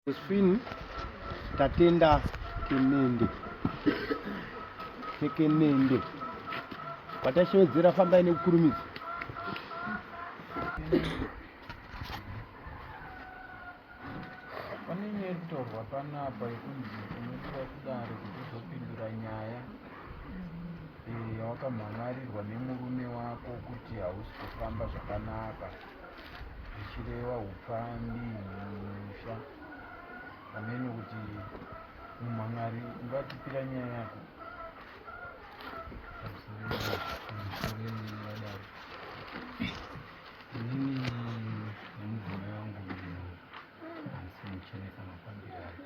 Josephine Tatenda Kenende Tekenende watashevedzera fambai nekukurumidza. Pane nyaya iri kutaurwa panapa yekunzi unodiwa kudare kuti uzopindura nyaya eh, yawakamhan'arirwa nemurume wako kuti hausi kufamba zvakanaka zvichireva upfambi mumusha pamene kuti mumhan'ari ungatipira nyaya yako. Inini nemudzimai wangu handisi kumuchenesa mafambiro ake.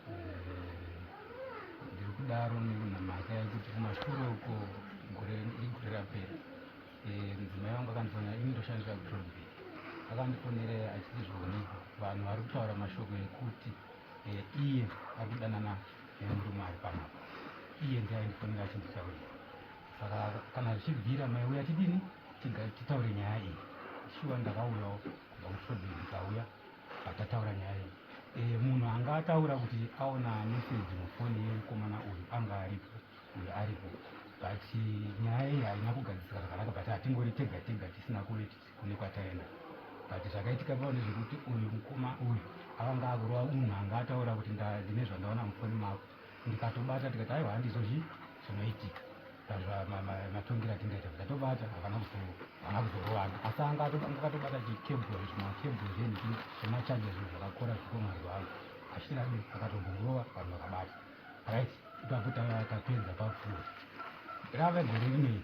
Eh, ndiri kudaro nemhaka yekuti kumashure uko gore igore rapera eh, mudzimai wangu akandifonera, ini ndoshandira kuTrollbay, akandifonera achiti zvoni vanhu vari kutaura mashoko ekuti eh, iye ari kudanana nemurume ari panapa. Iye ndiye aindifonera achinditaurira. Saka kana zvichibvira maiuya tidini titaure nyaya iyi. Shuwa ndakauyawo kubva kuTrollbay ndikauya patataura nyaya iyi. E, munhu anga ataura kuti aona meseji mufoni yemukomana uyu anga aripo uyu aripo but nyaya iyi haina kugadzisika zvakanaka but hatingori tega tega tisina kuve kune kwataenda but zvakaitika pao ndezvekuti uyu mukoma uyu akanga akurova munhu anga ataura kuti ndine zvandaona mufoni mako ndikatobata tikati aiwa handizvo zvi zvinoitika matongero atingaita tatobata havana kuzorovana asi anga akatobata chikebhuro zvimakebhuro zvenhiki zvemachaja zvinhu zvakakora zviko mazuva ano achitirabe akatombomurova vanhu vakabata right ipapo tapedza papfuura rave gore rinei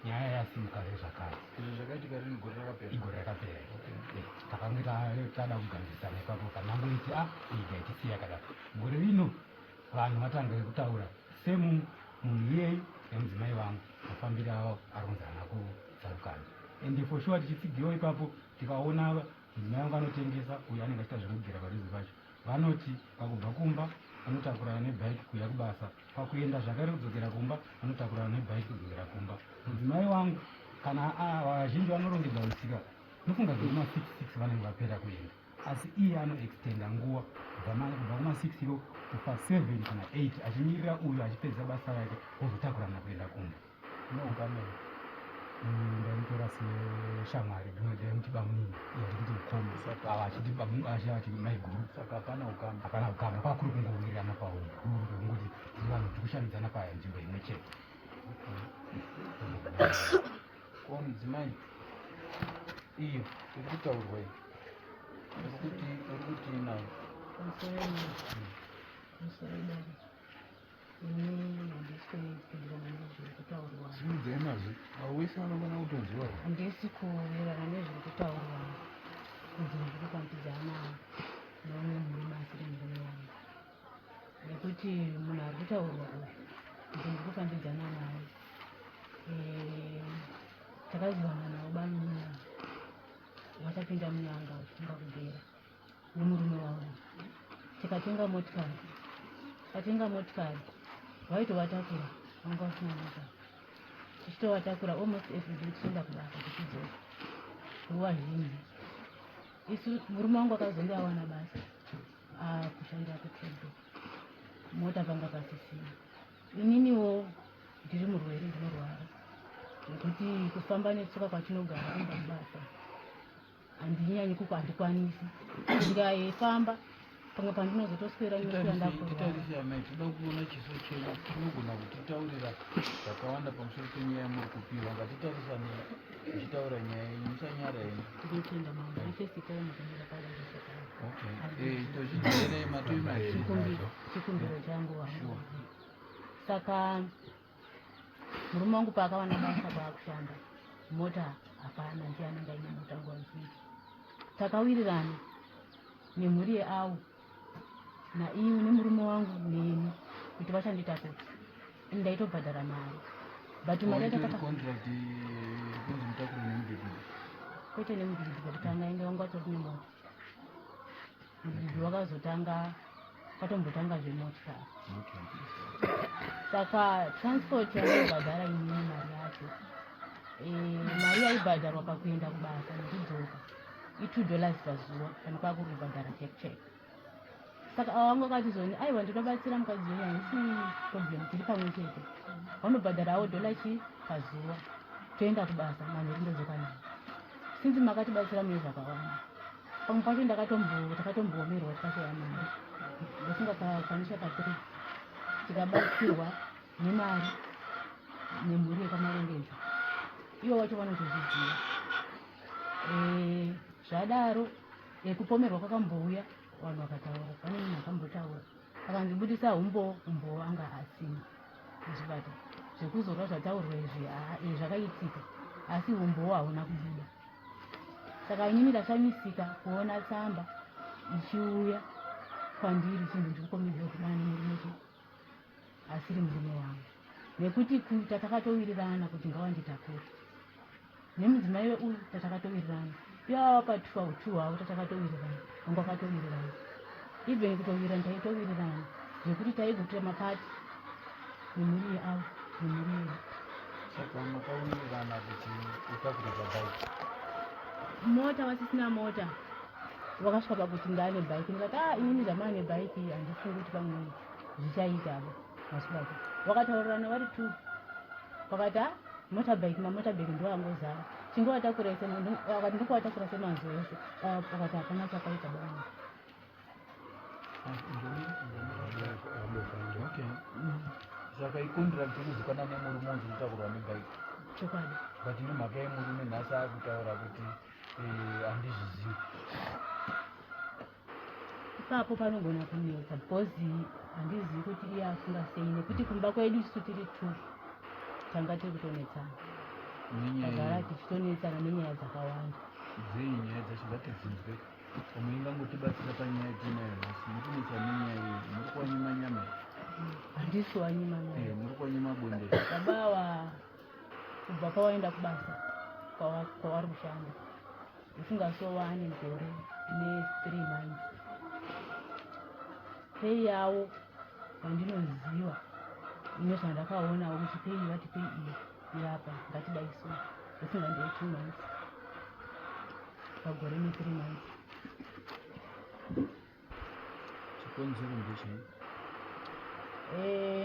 nyaya yasimuka zvakare izvi zvakaitika rini gore rakapera igore rakapera takange tada kugadzirisana ipapo panangoiti a iga itisiya yakadaro gore rino vanhu vatanga kutaura semu munhu iyeyu nemudzimai wangu mafambiro avo ari kunzi haana kutsarukana and for sure tichitsigiwa ipapo tikaona mudzimai wangu anotengesa uyo anenge achiita zvekugera padhuze pacho vanoti pakubva kumba vanotakurana nebhaiki kuuya kubasa pakuenda zvakare kudzokera kumba vanotakurana nebhaiki kudzokera kumba mudzimai wangu kana vazhinji vanorongedza musika nofunga zvekuma 6 6 vanenge vapera kuenda asi iye anoextenda nguva kubva kuma 6 iro kufa 7 kana 8 achimirira uyo achipedza basa rake ozotakurana kuenda kumba noukama ndaimutora seshamwari ndaimuti bamunini iye achiti mukoma ava achiti achiti maiguru saka hapana ukama hapana ukama kwakuri kungowirirana pauguru kungoti tiri vanhu tiri kushandidzana panzvimbo imwe chete ko mudzimai iyo iri kutaurwa iyi uri kuti nayo Simudzai mazwi avo wese vanofana kutonzwa. Handisi kuwirirana nezviri kutaurwa kunzi ndiri kufambidzana neumwe murume asiri murume wangu nekuti munhu ari kutaurwa uyu kuti ndiri kufambidzana naye eh, takazivana navo bamuna vachapinda munyanga vachifunga kugera nemurume wangu tikatenga motikari tatenga motikari vaitovatakura vanga vasina motikari tichitovatakura almost everyday tichienda kubasa tichidzoka nguva zhinji isu murume wangu akazonge awana basa akushandira kutrade mota panga pasisina ininiwo ndiri murwere ndinorwara zvekuti kufamba netsoka kwatinogara kuenda kubasa handinyanyi kuko handikwanisi ndikaifamba pamwe pandinozotoswera ndoswera ndakurwara Titarise amai, toda kuona chiso chenyu, chinogona kutitaurira zvakawanda pamusoro penyaya yamuri kupiwa. Ngatitarisane muchitaura nyaya yenyu, musanyara henyu. Ndinotenda mambo ifirst time kumira padare zvakare. Okay. Eh, tozvijairei matoima here? Chikumbiro changu wangu. Saka murume wangu paakawana basa kwaakushanda mota hapana, ndiye anenge aine mota nguva zhinji. Takawirirana nemhuri yeawo naiwe nemurume wangu neni kuti vachanditakura ini ndaitobhadhara mari but mari yacho Itori contract eh, kunzi mutakure nemudhudhudhu. Kwete nemudhudhudhu pakutanga inge wangu atori nemota. Mudhudhudhu wakazotanga kwatombotanga zvemotikari. Saka transport yandaibhadhara inini mari yacho eh, mari yaibhadharwa pakuenda kubasa nekudzoka. I-$2 pazuva kana kwakuri kubhadhara check check. Saka ava vangu vakati zoni, aiwa, ndinobatsira mukadzi wenyu, haisi problem, tiri pamwe chete. Vanobhadharawo dhola chi pazuva, toenda kubasa manheru, ndodzoka naye. Since makatibatsira mune zvakawanda, pamwe pacho takatomboomerwa, tikashaya mari, ndofunga panisha pa3 tikabatsirwa nemari nemhuri yekwaMarongedzo. Ivo vacho vanotozviziva. Zvadaro, kupomerwa kwakambouya, vanhu vakataura, pane munhu akambotaura akanzibudisa umbowo. Umbowo anga asina kuzvibata. Zvekuzorwa zvataurwa izvi, zvakaitika, asi umbowo hauna kubuda. Saka inini ndashamisika kuona tsamba ichiuya kwandiri chinzi ndiri kupomerwa kudana nemurume chi asiri murume wangu, nekuti kuita takatowirirana kuti ngawanditakure nemudzimai uyu. Tatakatowirirana ivava patuwa utu hwavo, tatakatowirirana, vanga vakatowirirana, even kutowirirana taitowirirana zvekuti taigoita mapati nemhuri yeavo nemhuri yedu. Saka makawirirana kuti utakure pabhaiki? Mota vasisina mota, vakasvika pakuti ndaane bhaiki. Ndikati, a inini zvamaane bhaiki handifungi kuti pamwe zvichaitavo. Masibata vakataurirana vari two, vakati, a motorbike, mamotorbike ndo angozara, chingovatakura ese. Vakati ndikuvatakura semanzo ese. Vakati hapana chakaita baba. Okay, saka icontract inozikanwa nemurume unzi kutakurwa nebhaiki? Chokwadi. But nemhaka yemurume nhasi akutaura kuti handizvizivi. Ipapo panogona kunetsa because handizivi kuti iye afunga sei, nekuti kumba kwedu isu tiri two tanga tiri kutonetsana. Nenyaya tagara tichitonetsana nenyaya dzakawanda. Dzei nyaya dzacho? Ngatidzinzwe, pamwe ingangotibatsira panyaya yatinayo nhasi. Muri kunetsa nenyaya iyi, muri kuwanyima nyama here? Handisi wanyima nyama. Muri kuwanyima bonde? Baba ava, kubva pawaenda kubasa kwavari kushanda, ufunga so waane gore ne3 months. Pay yavo yandinoziva ine zvandakaonawo kuti pay, vati pay iyi yapa ngatidai so, ufunga ndeye 2 months pagore ne3 months. Chikonzero ndechei?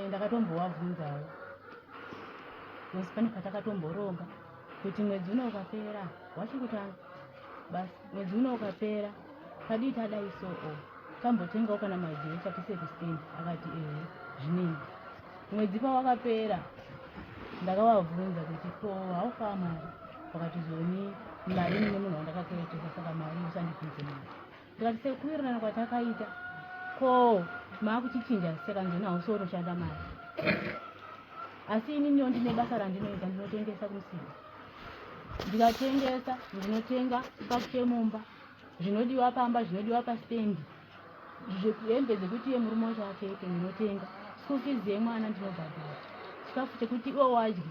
Ndakatombovabvunzawo because pane patakatomboronga kuti mwedzi uno ukapera, wachikutanga basi, mwedzi uno ukapera tadii tadai so o tambotengawo kana majecha tise kustendi. Akati ehe, zvinei. Mwedzi pawakapera ndakavabvunza kuti ko haufa mari? Vakati zoni mari mine munhu wandakakweretesa, saka mari usandibvunze mari. Ndikati sekuwirirana kwatakaita, ko maakuchichinja? Saka nzoni hausi unoshanda mari, asi ininiwo ndine basa randinoita, ndinotengesa kumusika. Ndikatengesa ndinotenga chikafu chemumba, zvinodiwa pamba, zvinodiwa pastendi, hembe dzekuti iye murume wacho apfeke ndinotenga, school fees yemwana ndinobhadhara, chikafu chekuti iwo wadye,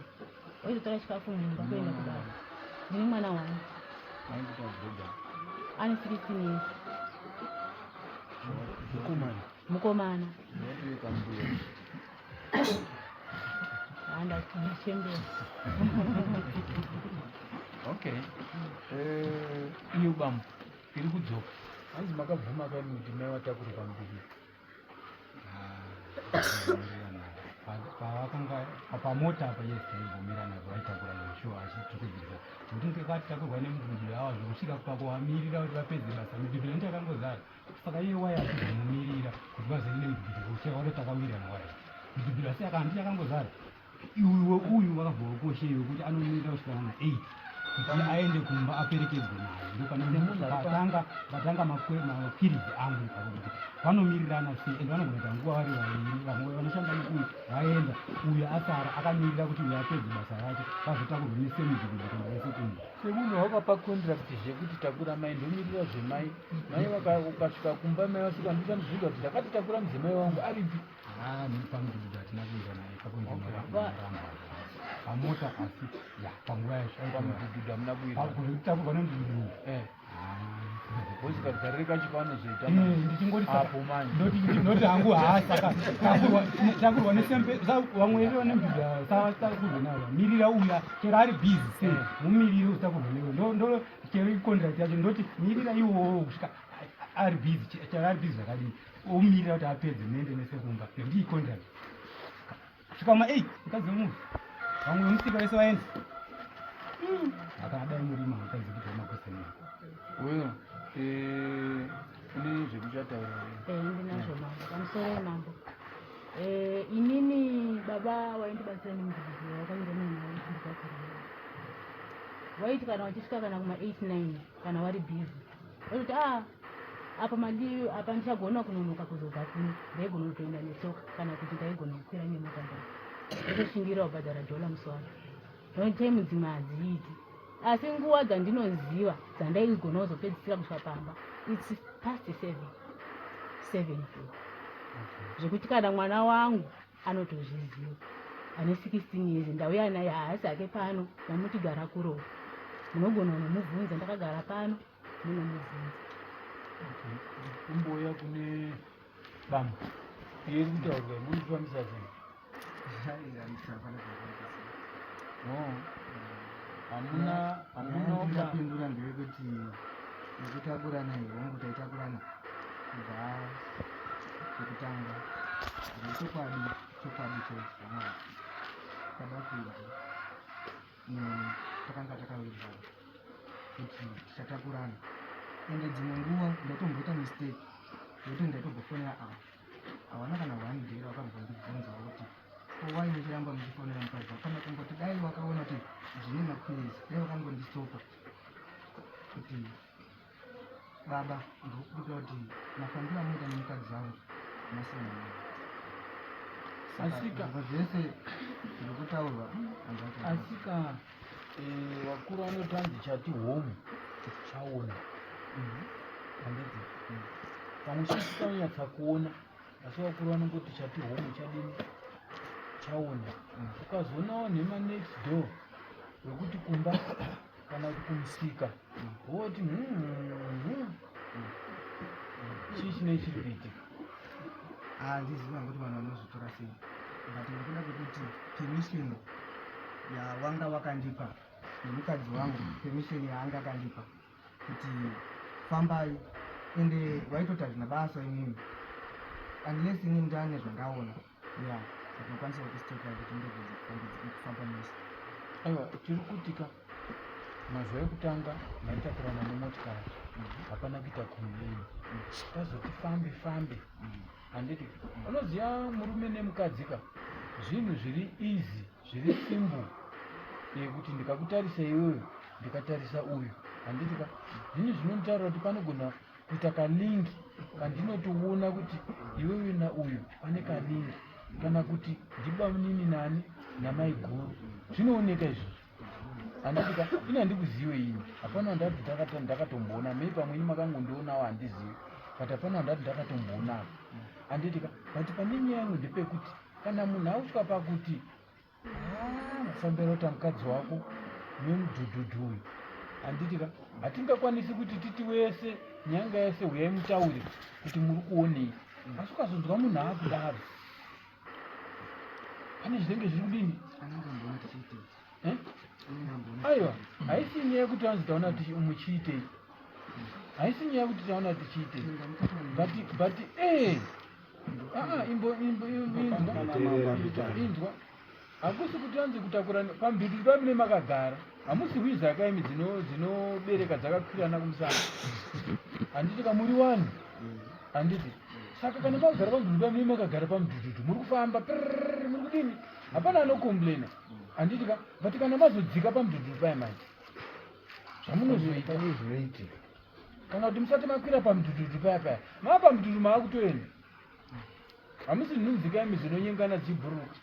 waizotora chikafu mumba kuenda kubasa. Ndine mwana wangu. Aikuita grade? Ane 16 years. Mukomana? Mukomana. Ndinotove kambuya. Ndachembera. Okay. Iyo bambo iri kudzoka, hanzi makabvuma kaimi kuti mai watakure pamubiki? Pavakanga pamota apa, yes, taibvumirana, vaitakura sure, achitukudzisa kuti ndikati takurwa nemudhudhudhu awa zvokusvika pakuvamirira kuti vapedze basa, midhudhudhu yanti yakangozara. Saka iye waya achizomumirira kuti vazoende nemudhudhudhu kusvika kwato takawirirana waya midhudhudhu, asi akandi yakangozara. Iwe uyu wakabva wakoshewe kuti anomirira kusvika nana 8 kuti aende kumba aperekedzwe naye. Ndopatanga vatanga mapiridzi angu ipapo kuti vanomirirana sei, ende vanogona kuita nguva vari vairi, vamwe vanoshanda neuyu vaenda, uyu asara akamirira kuti uyu apedze basa rake vazotakurwa nesemudhudhudhu kana vese kumba. Semunhu wakapa contract zvekuti takura mai, ndomirira zvemai, mai ukasvika kumba mai vasvika, ndichandizvida kuti ndakati takura mudzimai wangu aripi? Pamudhudhudhu hatina kuita naye pakunzi pamota, asi ya panguva yacho Pamudhudhudhu hamuna kuita? Kutakurwa nemudhudhudhu. Because kagarire kacho kanozoita Ndichingoti apo manje. Ndoti hangu haa, saka takurwa nesembe, vamwe vane mbida takurwa nayo, mirira uya chero ari busy sei, mumirire usitakurwa newe. Ndo chero icontract yacho, ndoti mirira iwowo kusvika ari busy, chero ari busy zvakadini, omirira kuti apedze, muende nese kumba, nekuti icontract. Svika ma 8, mukadzi wemunhu, vamwe vemusika vese vaenda, akadai murima mukadzi kuti makweseni. Wewe une zvekuchataura? Ndinazvo mambo. Pamusoro mambo. Inini baba waindibatsira nemudhudhudhu wakaira neni ndikakurira. Waiti kana wachisvika kana kuma 8 9, kana wari busy, waitoti a apa madi apa, ndichagona kunonoka kuzobva kuno, ndaigona kutoenda netsoka kana kuti ndaigona kukwira nemota ndako, ndotoshingira kubhadhara dhola musi wacho, nokuti time dzimwe hadziiti. Asi nguva dzandinoziva dzandaigona kuzopedzisira kusvika pamba, it's past 7, 7 to, zvekuti kana mwana wangu anotozviziva ane 16 years, ndauya naye, haasi hake pano, mamutigara kuro, munogona kunomubvunza, ndakagara pano, munomubvunza. Kumbouya kune bambo iri kutaurwa, munofambisa sei? No, hamuna. Ndingapindura ndeyekuti nekutakurana, hongu, taitakurana kubva pekutanga. Zvechokwadi, chokwadi chaizvo, baba Freddy takanga takawirirana kuti tichatakurana. Ende dzimwe nguva ndaitomboita mistake yekuti ndaitombofonera ava, hawana kana one day vakambondibvunzawo kuti ko why muchiramba muchifonera mukadzi wako, kana kungoti dai wakaona kuti zvine maqueries, dai wakangondistoppa kuti baba, ndikukumbira kuti mafambiro amunoita nemukadzi wangu masiyana naye. Saka zviro zvese zviri kutaurwa Asika vakuru vanoti hanzi chati homu chaona, handiti? Pamwe chisitanyatsa kuona, asi vakuru vanongoti chati homu chadini, chaona. Ukazoonawo nhema next door wekuti kumba kana kuti kumusika, woti chii chinee chiri kuitika? Handizivi hangu kuti vanhu vanozvitora sei, but nekuda kwekuti permission yawanga wakandipa nemukadzi wangu, permission yaanga akandipa kuti fambai, ende waitoti hazvina basa imimi unless ini ndane zvandaona ya ndinokwanisa kukustopa kuti ndobvunza kufamba mese. Aiwa, tiri kutika mazuva ekutanga maitakurana nemotikari, hapana kuita complain. Tazoti fambe fambe, handiti? Unoziva murume nemukadzi ka, zvinhu zviri easy, zviri simple, yekuti ndikakutarisa iwewe, ndikatarisa uyu, handiti ka, zvinhu zvinonditaurira kuti panogona kuita kalink kandinotoona kuti iwewe nauyu pane kalink, kana kuti ndibamunini nani namaiguru, zvinooneka izvozvo, handiti ka? Ini handikuzive ini, hapana wandati ndakatomboona, mei pamweni makangondionawo, handizivi, but hapana wandati ndakatomboonawo, handiti ka? But pane nyaya imwe, ndepekuti kana munhu ausvika pakuti "Ah, mufambiro kuti mukadzi wako nemudhudhudhu uyu," handiti ka, hatingakwanisi kuti titi wese nyanga yese huyai mutaure kuti muri kuonei. Asi ukazonzwa munhu akudaro, pane zvinenge zviri kudini? Anenge amboona tichiitei? Eh? Anenge amboona. Aiwa, haisi nyaya yekuti vanzi taona muchiitei, haisi nyaya yekuti taona tichiitei, but imbo imbo inzwa, inzwa, hakusi kuti anzi kutakura pamhinduri pamine makagara, hamusi hwizaka imi dzinobereka dzakakwirana kumusana, handiti ka? Muri wani, handiti? Saka kana makagara pamudhudhu pamine makagara pamudhudhudhu, muri kufamba prrrr, muri kudini, hapana anocomplaina, handiti ka? But kana mazodzika pamudhudhudhu paya manje, zvamunozoita Pane zvinoitika. Kana kuti musati makwira pamudhudhudhu paya paya, maa pamudhudhu maakutoenda, hamusi nhunzika imi dzinonyengana dzibhururuka.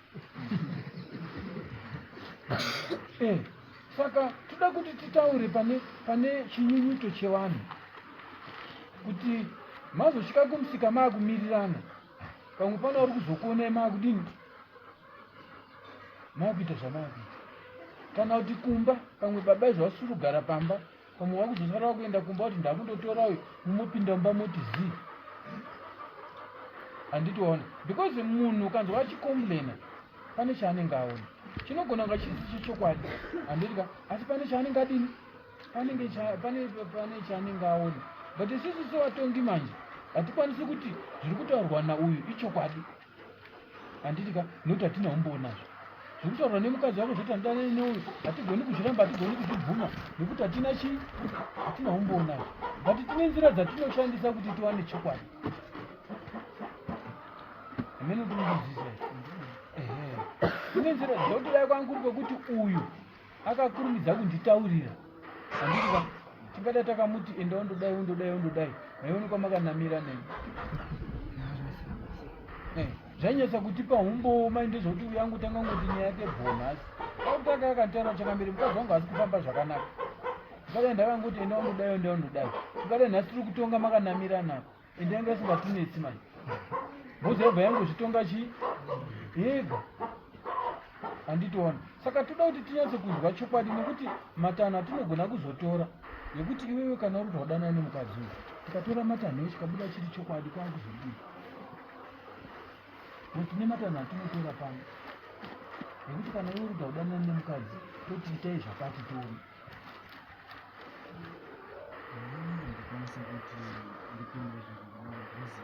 Saka toda kuti titaure pane chinyunyuto chevanhu kuti mazosvika kumusika maakumirirana, pamwe pane vari kuzokuonai maakudini, maakuita zvamaakuita, kana kuti kumba pamwe baba izvo vasiri kugara pamba. Pamwe wakuzosara wakuenda kumba kuti ndakundotora uyu, mumopinda mumba moti zii. Handiti waona? Because munhu ukanzwa achicomplaina pane chaanenge aona. Chinogona kunga chisi chechokwadi. Handiti ka? Asi pane chaanenge adini? Panenge pane pane chaanenge aona. But isusu sevatongi manje hatikwanisi kuti zviri kutaurwa nauyu ichokwadi. Handiti ka? Nekuti hatina umbowo nazvo. Zviri kutaurwa nemukadzi wako zvoti handidanani neuyu hatigoni kuzviramba, hatigoni kuzvibvuma nekuti hatina chii? Hatina umbowo nazvo. But tine nzira dzatinoshandisa kuti tiwane chokwadi. Hameno kuti mukuzwisisa. Ehe. Tine nzira dzekuti dai kwangu kuri kwekuti uyu akakurumidza kunditaurira. Handiti ka? Tingadai takamuti enda undodai undodai undodai. Maionekwa makanamira nei. Eh, zvainyatsa kutipa humbowo mai ndezvekuti uyu angu tanga ngoti nyaya yake bho nhasi. Akutanga akanditaura chakamiri mukadzi wangu haasi kufamba zvakanaka. Ndikadai ndakangoti enda undodai enda undodai. Ndikadai nhasi tiri kutonga makanamirana apa. Ende yanga isingatinetsi manje. Mhozi yabva yangozvitonga chii? Yega. Handitoona. Saka toda kuti tinyatse kunzwa chokwadi nekuti matanho atinogona kuzotora yekuti iwewe kana uri kuti wadanana nemukadzi uyu tikatora matanho eyo chikabuda chiri chokwadi kwaakuzodii? Because tine matanho atinotora pano yekuti kana iwe uri kuti wadanana nemukadzi toti itai zvakati toona. Ndikwanise kuti ndipindure zvinhu zvakadaro because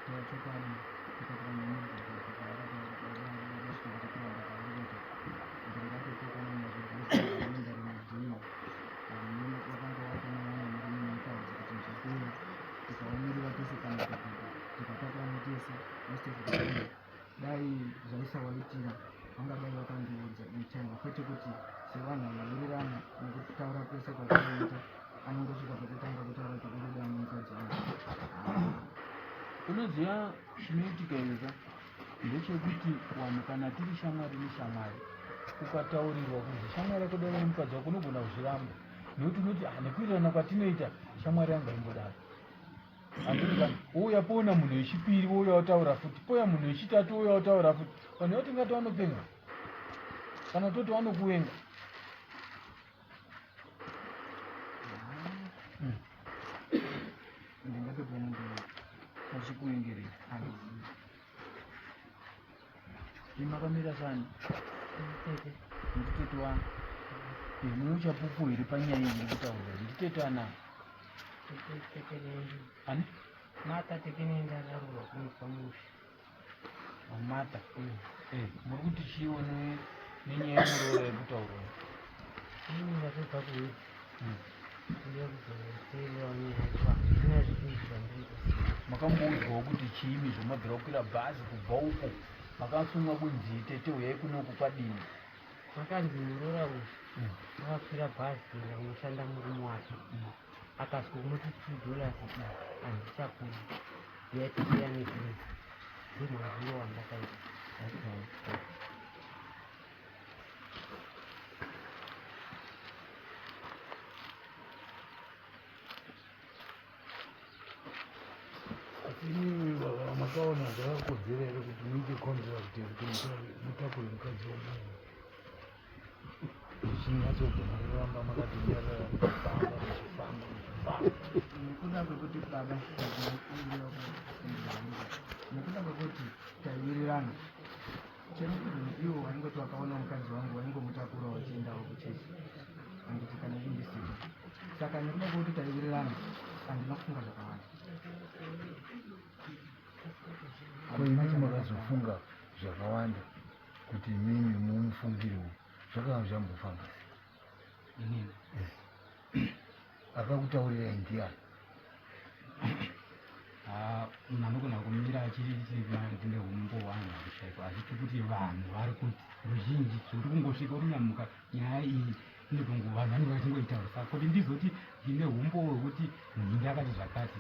kutaura chokwadi kutakurana nemubvunzo zvakataura baba vasvika vachitaura kwavari kuita ndingatotokana nazvo because vanoenda rimwe dhiri vanhu vakanga vatone vamwe murume nemukadzi kuti zvapera tikaomirira tese pamudhudhudhu tikatakurana tese most of the time Dai zvaisawaitira vangadai vakandiudza in time kwete kuti sevanhu vanowirirana nekutaura kwese kwatinoita anongosvika pekutanga kutaura kuti uri kuda mukadzi wangu. Unoziva chinoitika iwe ka ndechekuti vanhu kana tiri shamwari neshamwari ukataurirwa kunzi shamwari yako dai nemukadzi wako unogona kuzviramba nekuti unoti ah, nekuwirirana kwatinoita shamwari yangu haimbodaro Handiti kana wouya poona munhu wechipiri wouya wotaura futi pouya munhu wechitatu wouya wotaura futi vanhu vati tingati vanopenga kana toti vanokuvenga. Ndingatoti vanondivenga. Vachikuvengerei? Handizivi. Imi makamira sani? Tete. Nditete wani? Mune uchapupu here panyaya iyi iri kutaurwa? Nditete anani? Ani? Martha Tekenende akaroorwa kunobva musha. Martha. Eh, muri kuti chiwo nenyaya yemuroora iri kutaurwa? Ini ndakabva kuwedzi. Ndinoda kuzoteererawo nyaya yacho handina zvizhinji zvandiri kuziva. Makamboudzwawo kuti chiimi zvomabvira kukwira bhazi kubva uko makasumwa kunzi tete huyai kunoku kwadini? Makanzi muroora uyu akakwira bhazi kuenda kunoshanda murume wake akasvika kumuti $2 handichakudi yaitisiya nezvinhu ndomaziro wandakaita. Asi imimi baba makaona zvakakodzera here kuti muite contract yekuti mutakure mukadzi wamunhu zvichinyatsobva muramba makatinyarara muchifamba muchifamba muchifamba nekuda kwekuti baba nekuda kwekuti taiwirirana chero even iwo waingoti wakaona mukadzi wangu waingomutakura wachiendawo kuchechi handiti kana ini ndisipo saka nekuda kwekuti taiwirirana handina kufunga zvakawanda. Ko imimi makazofunga zvakawanda kuti imimi mumufungirewo zvakanga zvambofamba sei? Inini Akakutaurirai ndiani? Ah, munhu anogona kumira achiti ndine humbo hwanhu kushaikwa asi tiri kuti vanhu vari kuti ruzhinji zvekuti kungosvika urinyamuka nyaya iyi inotongo vanhu vanenge vachingoitaura saka kuti ndizoti ndine humbo hwekuti nhingi akati zvakati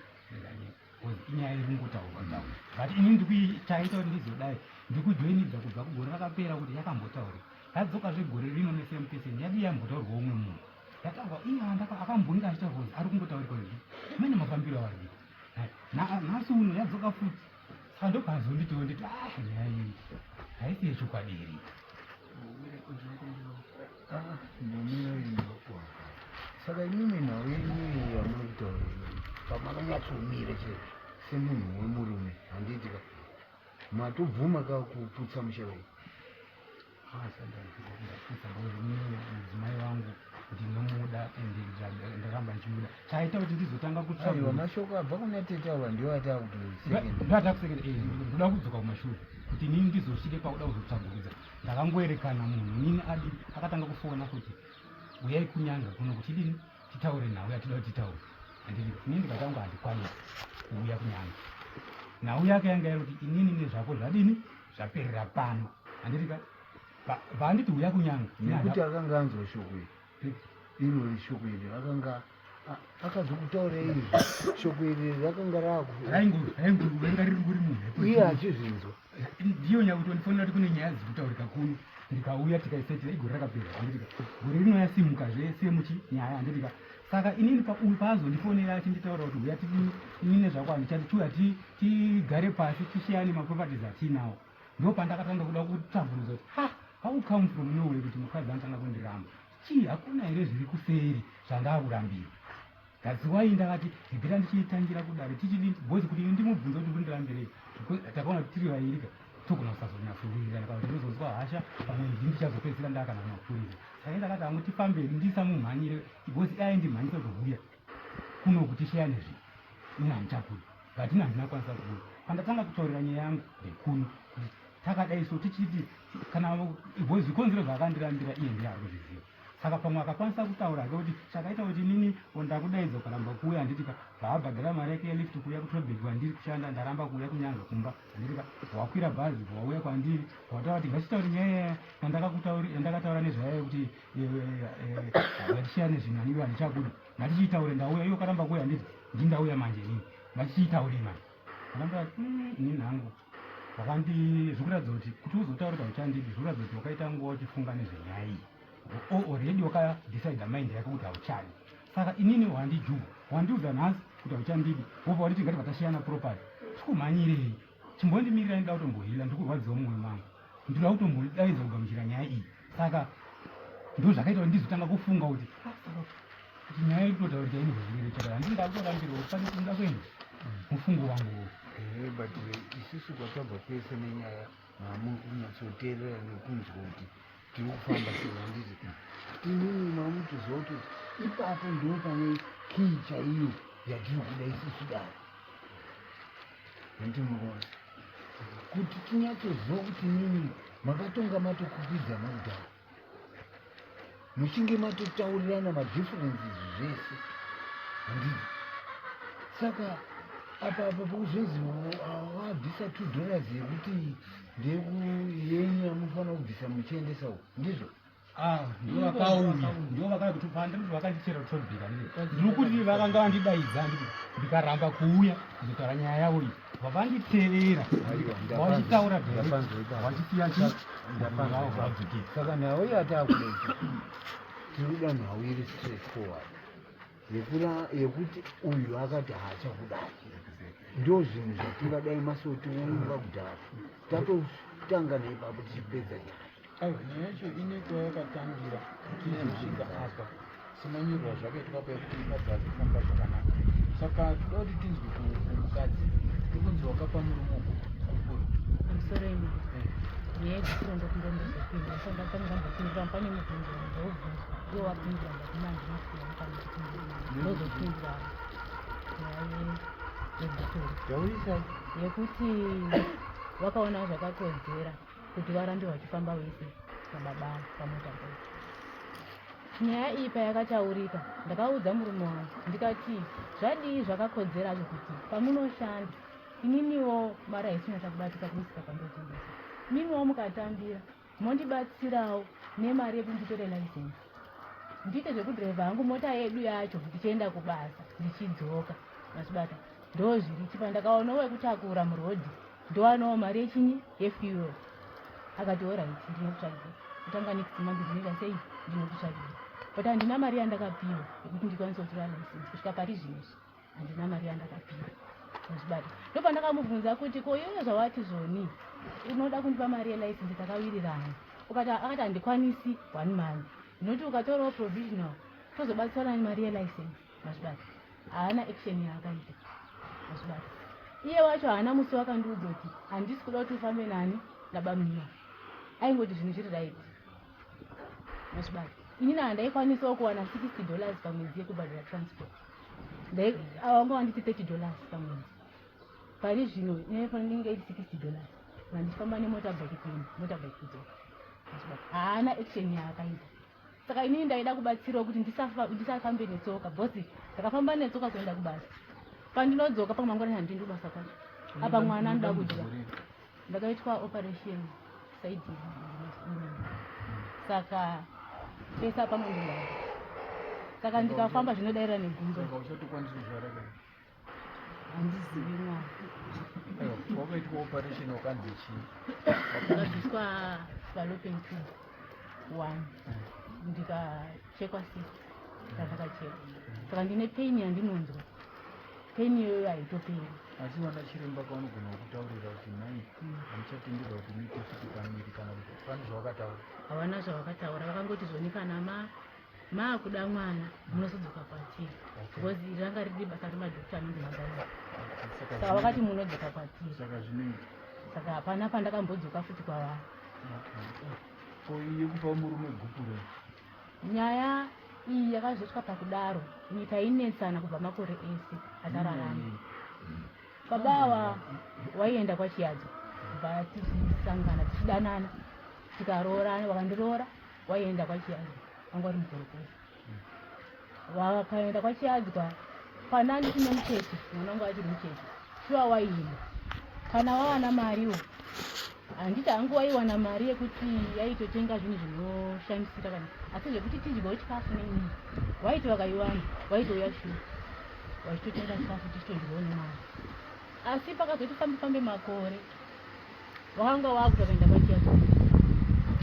because inyaya iri kungotaurwa taurwa but ini ndikuitaita kuti ndizodai ndikujoinidza kubva kugore rakapera kuti yakambotaurika yadzokazve gore rino nesame person yadii yambotaurwa umwe munhu yataurwa iye akambonge achitaurwa kunzi ari kungotaurikwa izvi mene mafambiro avari kuita nhasi uno yadzoka futi saka ndopazonditiwo nditi ah nyaya iyi haisi yechokwadi here Ah, ndomira ino. Saka imimi nhau yenyu iyi yamuri kutaura iyi pamakanyatsomira chaizvo semunhu wemurume handiti ka matobvuma ka kuputsa musha wenyu? Ndaputsa because inini mudzimai wangu ndinomuda ende ndaramba ndichimuda. Chaita kuti ndizotanga Aiwa, kutsvaga mashoko abva kuna tete ava ndiwo atakutosekenda. Ndatakusekera, ndoda kudzoka kumashure kuti inini ndizosvike pakuda kuzotsvagurudza. Ndakangoerekana munhu inini adi akatanga kufona kuti uyai kunyanga kuno kuti idini titaure nhau yatinoda kuti titaure. Handiti inini ndikatanga handikwanisi kuuya kunyanga. Nhau yake yanga iri kuti inini nezvako zvadini zvaperera pano. Handiti ka vaanditi uya kunyanga. Nekuti akanga anzwa shoko iri, irori shoko iri akanga akazokutaura izvi, shoko iri rakanga raku raingorenga riri kuri mumhepo. Iye achizvinzwa. Ndiyo nyaya kuti wandifonera kuti kune nyaya dziri kutaurika kuno, ndikauya tikaisetera igore rakapera. Handitika gore rino yasimuka zvese muchi nyaya. Handitika saka inini uyu paazondifonera achinditaura kuti uya tidini, inini nezvako handichati, chiuya tigare pasi tisheyane maproperties atiinawo. Ndo pandakatanga kuda kutsvaguruza kuti ha how come from nowhere kuti mukadzi anotanga kundiramba chii? Hakuna here zviri kuseri zvandakurambira? That's why ndakati regerai ndichitangira kudare tichidi because kuti ndimubvunze kuti kundirambirei, takaona kuti tiri vairika togona kusazonyatsowirirana kana kuti ndinozonzwa hasha, pamwe ndini ndichazopedzisira ndakana kumapurisa. Saka ndakati hangu tifambei ndisamumhanyire because dai ndimhanyisa kuti huya kuno kuti sheyane zvinhu, ini handichakuda. But ini handina kukwanisa kuuya. Pandatanga kutaurira nyaya yangu ndekuno kuti takadai so tichiti kana because zvikonzero zvaakandirambira iye ndiye ari kuzviziva. Saka pamwe akakwanisa kutaura hake kuti chakaita kuti inini ndakudaidza ukaramba kuuya, handiti ka vaabhadhara mari yake yelift kuuya kuTobek kwandiri kushanda, ndaramba kuuya kunyanga kumba, handiti ka wakwira bhazi wauya kwandiri wataura kuti ngachitauri nyaya yandakataura nezvayo yekuti ngatishiyane zvinhu aniwe handichakuda, ngatichiitaure. Ndauya, iwe ukaramba kuuya, handiti ndindauya manje inini, ngatichiitaure manje. Ndakamboti inini hangu wakandi zvikuratidza kuti kuti uzotaura kuti hauchandidi, zvikuratidza kuti wakaita nguva uchifunga nezvenyaya iyi, already wakadecide mind yako kuti hauchadi. Saka inini wandijuwa wandiudza nhasi kuti hauchandidi, wobva wanditi ngati vatashiyana property, tikumhanyirei? Chimbondimirira, ndida kutombohila, ndikurwadziwa mumwoyo mangu, ndinoda kutombodaidza kugamuchira nyaya iyi. Saka ndo zvakaita kuti ndizotanga kufunga kuti ah, saka kuti nyaya iri kutotaurika ine zvirwere chakadai, handii ndakutorambirwa kuti pane kunoda kuenda mufungo wangu uyu. Ehe, but isusu kwatabva kwese nenyaya mamuri kunyatsoteerera nekunzwa kuti tiri kufamba sei, handiti? Inini mamutoziva kuti ipapo ndo pane kii chaiyo yatiri kuda isusu dare, handiti? Munoona kuti tinyatsoziva kuti nini makatonga matokwikwidzana kudhara, muchinge matotaurirana madifferences zvese, handiti? Saka apa pokuzonzi wabvisa $2 yekuti ndeyenyu yamufanira kubvisa muchiendesa uko, ndizvo? Ah, ndivo vakauya, ndivo vakauya kuti pandiri kuti vakandichera kutobhika. Ndiri kuti vakanga vandidaidza, nditi ndikaramba kuuya kuzotaura nyaya yavo iyi, vavanditevera vachitaura direct, vachisiya chi vadzokera. Saka nhau yataakuda ichi, tiri kuda nhau iri straight forward yekuti uyu akati haachakudai. Ndo zvinhu zvatingadai masotiumba kudhara, tatotanga neipapo tichipedza nyaya. Aiwa, nyaya yacho ine kwayakatangira tichizosvika apa semanyorwa zvakaitwa paya kuti mukadzi ari kufamba zvakanaka. Saka toda kuti tinzwe kumukadzi uri kunzi wakapa murume gupuro. Pamusoro imi, nyaya yegupuro ndokumba ndozopindura so ndafanira ndambopindura pane mubvunzo ndoubvunzwa iwo wapindura, ndakuma handina kupiwa mukana kupindura, ndozopindura nyaya yegupuro. Taurisai. Yekuti vakaona zvakakodzera kuti varambe vachifamba vese nababa pamota. Nyaya iyi payakataurika, ndakaudza murume wangu ndikati zvadii zvakakodzera kuti pamunoshanda ininiwo mari haisinyatsa kubatika kumusika kwandotengesa, mimiwo mukatambira mondibatsirawo nemari yekuti nditore license ndiite zvekudhiraivha hangu mota yedu yacho ndichienda kubasa ndichidzoka. Mazvibata? Ndo zviri chipa ndakaonawo wekutakura murodhi, ndowanawo mari yechinyi yefuel. Akati alright, ndinokutsvagira kutanga next month, ndinoita sei, ndinokutsvagira. But handina mari yandakapiwa yekuti ndikwanise kutora license kusvika pari zvino izvi, handina mari yandakapiwa. Mazvibata? Ndopandakamubvunza kuti ko iwe zvawati zvoni unoda kundipa mari yelicense takawirirana, ukati akati handikwanisi one month, ndinoti ukatorawo provisional. Tozobatsirana nemari yelicense, mazvibata. Haana action yaakaita, mazvibata. Iye wacho haana musi wakandiudza kuti handisi kuda kuti ufambe nani nabamnina. Aingoti zvinhu zviri right, mazvibata. Inini handaikwanisawo kuwana $60 pamwedzi yekubhadhara transport. Vanga vanditi $30 pamwedzi. Pari zvino inenge iri $60 kana ndichifamba nemotorbike kuenda, motorbike kudzoka. Haana action yaakaita. Saka inini ndaida kubatsirwa kuti ndisafambe netsoka, because ndakafamba netsoka kuenda kubasa. Pandinodzoka pamangwanani handiendi kubasa kwacho, apa mwana anoda kudya. Ndakaitwa operation side, saka pese apanondirwadza, saka ndikafamba zvinodaira negumbo. Handizivi mwana. Wakaitwa operation wakanzi chii? Ndakabviswa fallopian tube one, ndikachekwa cyst randakachekwa, saka ndine pain yandinonzwa. Pain iyoyo haitoperi. Asi vana chiremba kavanogona kutaurira kuti mai hamuchatenderwa kuti muite futi pamiri, kana kuti pane zvavakataura? Havana zvavakataura. Vakangoti zvoni kana maakuda mwana munozodzoka kwatiri, because iri ranga riri basa remadhokta anonzi magana. Saka vakati munodzoka kwatiri. Saka zvinoita. Saka hapana pandakambodzoka futi kwavari. Ko iyi yekupa murume gupuro? Nyaya iyi yakazosvika pakudaro, nyika inetsana kubva makore ese atararama. Baba ava waienda kwaChiyadzo kubva tichisangana, tichidanana, tikaroorana, vakandiroora. Waienda kwaChiyadzo, vanga vari mugorokoza. Vakaenda kwaChiadzwa pana ndisine mucheche, mwana wangu achiri mucheche. Shuwa waienda kana wawana mariwo, handiti hangu waiwana mari yekuti yaitotenga zvinhu zvinoshamisira kana, asi zvekuti tidyewo chikafu nenini, waiti vakaiwana waitouya shuwa wachitotenga chikafu tichitodyawo nemwana. Asi pakazoti fambe fambe makore, wakanga wakuti wakaenda kwaChiadzwa,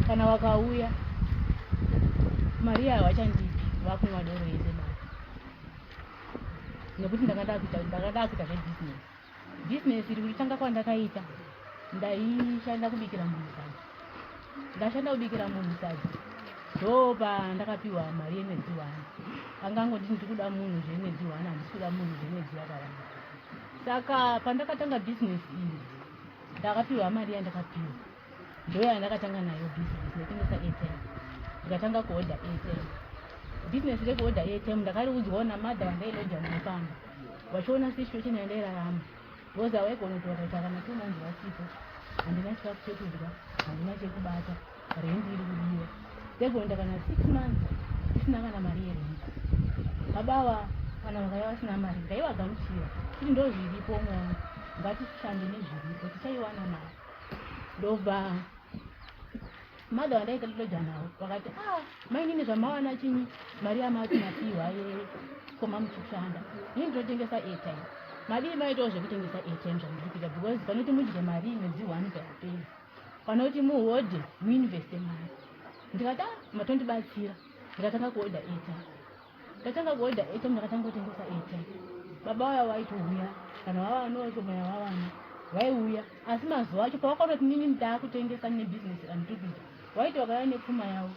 kana wakauya mari yayo hawachandipi, vakumwa doro yese mari, nekuti ndanga ndakuita zvebhizinesi. Bhizinesi iri kutanga kwandakaita, ndaishanda kubikira munhu sadza. Ndashanda kubikira munhu sadza, ndo pandakapiwa mari yemwedzi one. Angangonditi ndiri kuda munhu zvemwedzi one, handisi kuda munhu zvemwedzi yakawanda. Saka pandakatanga bhizinesi iyi, ndakapiwa mari yandakapiwa, ndo yandakatanga nayo bhizinesi. Ndaitengesa airtime, ndikatanga kuodha airtime. Bhizinesi rekuodha airtime ndakariudzwawo namadha vandailoja naye pamba, vachiona situation yandairarama, because havaigona kuti vakaita kana 2 months vasipo, handina chikafu chekudya, handina chekubata, rendi iri kudiwa. Ndaigoenda kana 6 months isina kana mari yerendi. Baba kana vakaiva vasina mari, ndaivagamuchira kuti ndo zviripo mwangu, ngatishande nezviripo, tichaiwana mari. Ndobva mother vandaita loja navo vakati, "Ah, mainini, zvamawana chinyi mari yamati mapiwa yekoma muchishanda? Ini ndinotengesa airtime. Madii maitawo zvekutengesa airtime zvandiri kuita? Because panoti mudye mari mwedzi one payapera, panoti muhodhe muinveste mari." Ndikati, "Ah, matondibatsira." Ndikatanga kuodha airtime. Ndatanga kuodha airtime, ndakatanga kutengesa airtime. Baba vaya vaitouya kana vavanawo shoma yavawana, vaiuya. Asi mazuva acho pavakaona kuti nini ndaakutengesa nebhizinesi randiri kuita, waiti vakauya nepfuma yavo.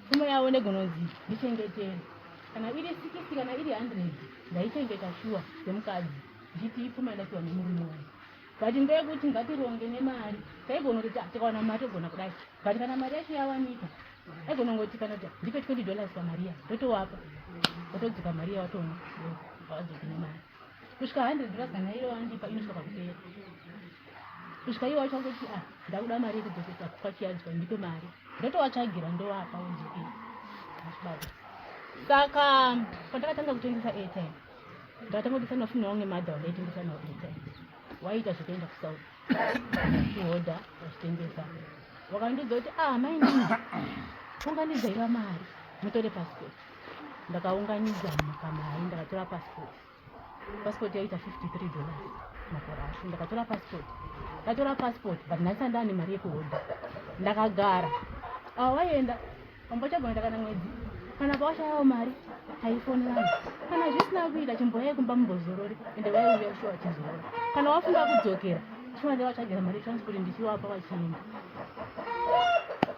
Pfuma yavo negononzi ndichengetere, kana iri 60, kana iri 100, ndaichengeta shuwa semukadzi, ndichiti ipfuma yandapiwa nemurume wangu. But ndeyekuti ngatironge nemari. Taigona kuti tikawana mari togona kudai, but kana mari yacho yawanika, aigona ngoti kana kuti ndipe $20 pamariya, ndotowapa, watodzoka mari yawatomwa, hawadzoki nemari kusvika $100 kana iyo wandipa inosvika pakupera, kusvika iwo wacho angoti, "Ah, ndakuda mari yekudzokesa kwaChiadzwa, ndipe mari." Ndotovatsvagira, ndovapa, wodzokera achibata. Saka pandakatanga kutengesa airtime, ndakatanga kutengesa nafuni wangu nemadha wandaitengesa nawo airtime, waiita zvekuenda kuSouth vachihodha vachitengesa. Vakandiudza kuti, "Ah, mainini, unganidzaiva mari mutore passport." Ndakaunganidza kamari, ndakatora passport. Passport yaita $53 makore acho. Ndakatora passport, ndatora passport, but ndasati ndane mari yekuhodha. Ndakagara, ava vaenda pambochagoenda kana mwedzi, kana pawashayawo mari taifonerana. Kana zvisina kuita, chimboyai kumba mumbozorore. Ende vaiuya shuwa vachizorora. Kana wafunga kudzokera, chifanira vatsvagira mari yetransport, ndichiwapa, vachienda.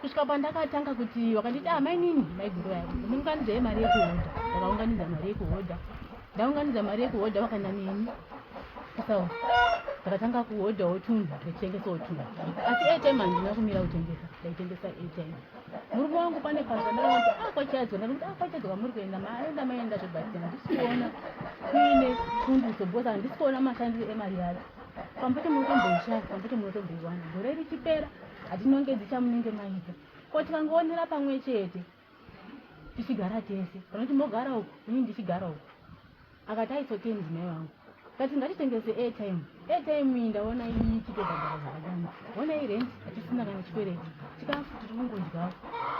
Kusvika pandakatanga kuti wakanditi ah mainini maiguru vaya mununganidzai mari yekuhodha. Ndakaunganidza mari yekuhodha. Ndaunganidza mari yekuhodha vakaenda neni kuSouth. Ndakatanga kuhodhawo tunhu ndikachitengesawo tunhu. Asi airtime handina kumira kutengesa. Ndaitengesa airtime. Murume wangu pane pazvandakaona kuti ah kwachadzwa ndakamuti ah kwachadzwa kwamuri kuenda maenda maenda zvebhati handisi kuona kuine pundutso because handisi kuona mashandiro emari yacho. Pamwe pacho munotomboishaya pamwe pacho munotomboiwana. Gore richipera hatinongedzi chamunenge maita. Ko tikangoonera pamwe chete tichigara tese kana kuti mogara uku ini ndichigara uku akati aitsoke mudzimai wangu kati ngatitengese airtime airtime iyi ndaona ichitobhadhara zvakanyanya honai rent hatisina kana chikwereti chikafu tiri kungodyawo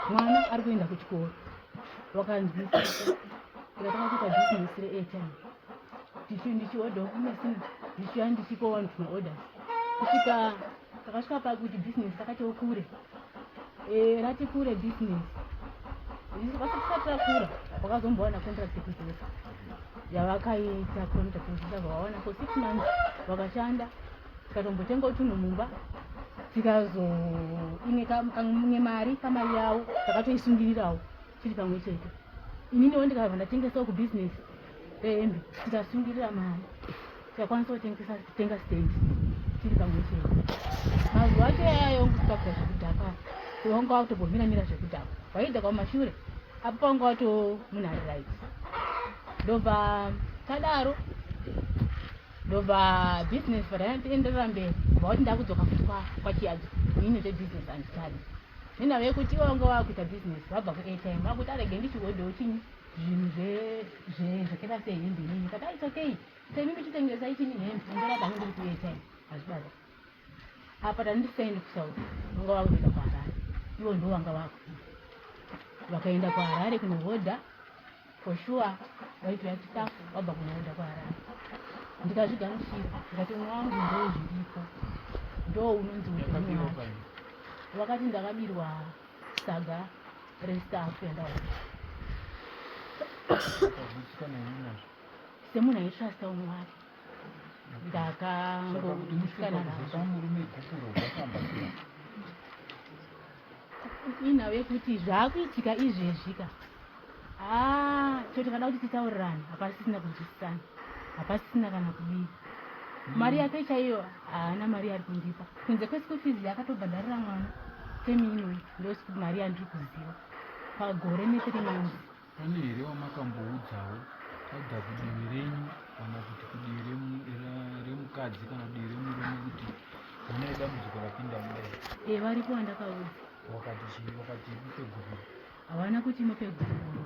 mwana ari kuenda kuchikoro wakanzwisisa ndikatanga kuita business reairtime ndichiodhawo kumesina ndichiuya ndichipa vanhu tumaorders kusvika takasvika pakuti business takatiwo kure e, rati kure business vasati takura vakazombowana contract yekudzosa yavakaita contract yekudzosa vakawana for six months vakashanda tikatombotenga tunhu mumba tikazo imwe mari pamari yavo takatoisungirirawo tiri pamwe chete ininiwo ndikabva ndatengesawo kubusiness rehembe tikasungirira mari tikakwanisa kutengesa kutenga stand tiri pamwe chete mazuva acho yayo kusikakuta zvekudhaka wanga wakutombomira mira zvekudhaka waidhaka kumashure apo panga wato munhu ari right ndobva tadaro ndobva business vataenderera mberi bva wati ndakudzoka futi kwachiyadzo inini zvebusiness handichadi nenhau yekuti ivo vanga vakuita business vabva kuairtime vakuti arege ndichihodhewo chinyi zvinhu zvakaita sehembe inini kati ah, it's okay semi muchitengesa ichini hembe ndorati hangu ndiri kuairtime hazvibata apa tandisaendi kusouth vanga vakutoenda kuharare ivo ndo vanga vakuita vakaenda kuharare kunohodha for sure vaitouya chikafu vabva kunohodha kuharare ndikazvigamuchira ndikati umwe wangu ndo zviripo ndo unonzi upenyu wacho wakati ndakabirwa saga restaff yandaona semunhu aitrusta umwe wake ndakangogutsikana nazvo inhau yekuti zvaakuitika izvezvi ka haa cho tikada kuti titaurirane hapasisina kunzwisisana hapasisina kana kudii mari yake chaiyo haana mari yaari kundipa kunze kweschool fees yaakatobhadharira mwana temi inoyi ndo mari yandiri kuziva pagore nethree months Pane here wamakamboudzawo either kudivi renyu kana kuti kudivi remukadzi kana kudivi remurume kuti honai dambudziko rapinda mudai? E, varipo vandakaudza. Wakati chii? Wakati mupe gupuro? Havana kuti mupe gupuro.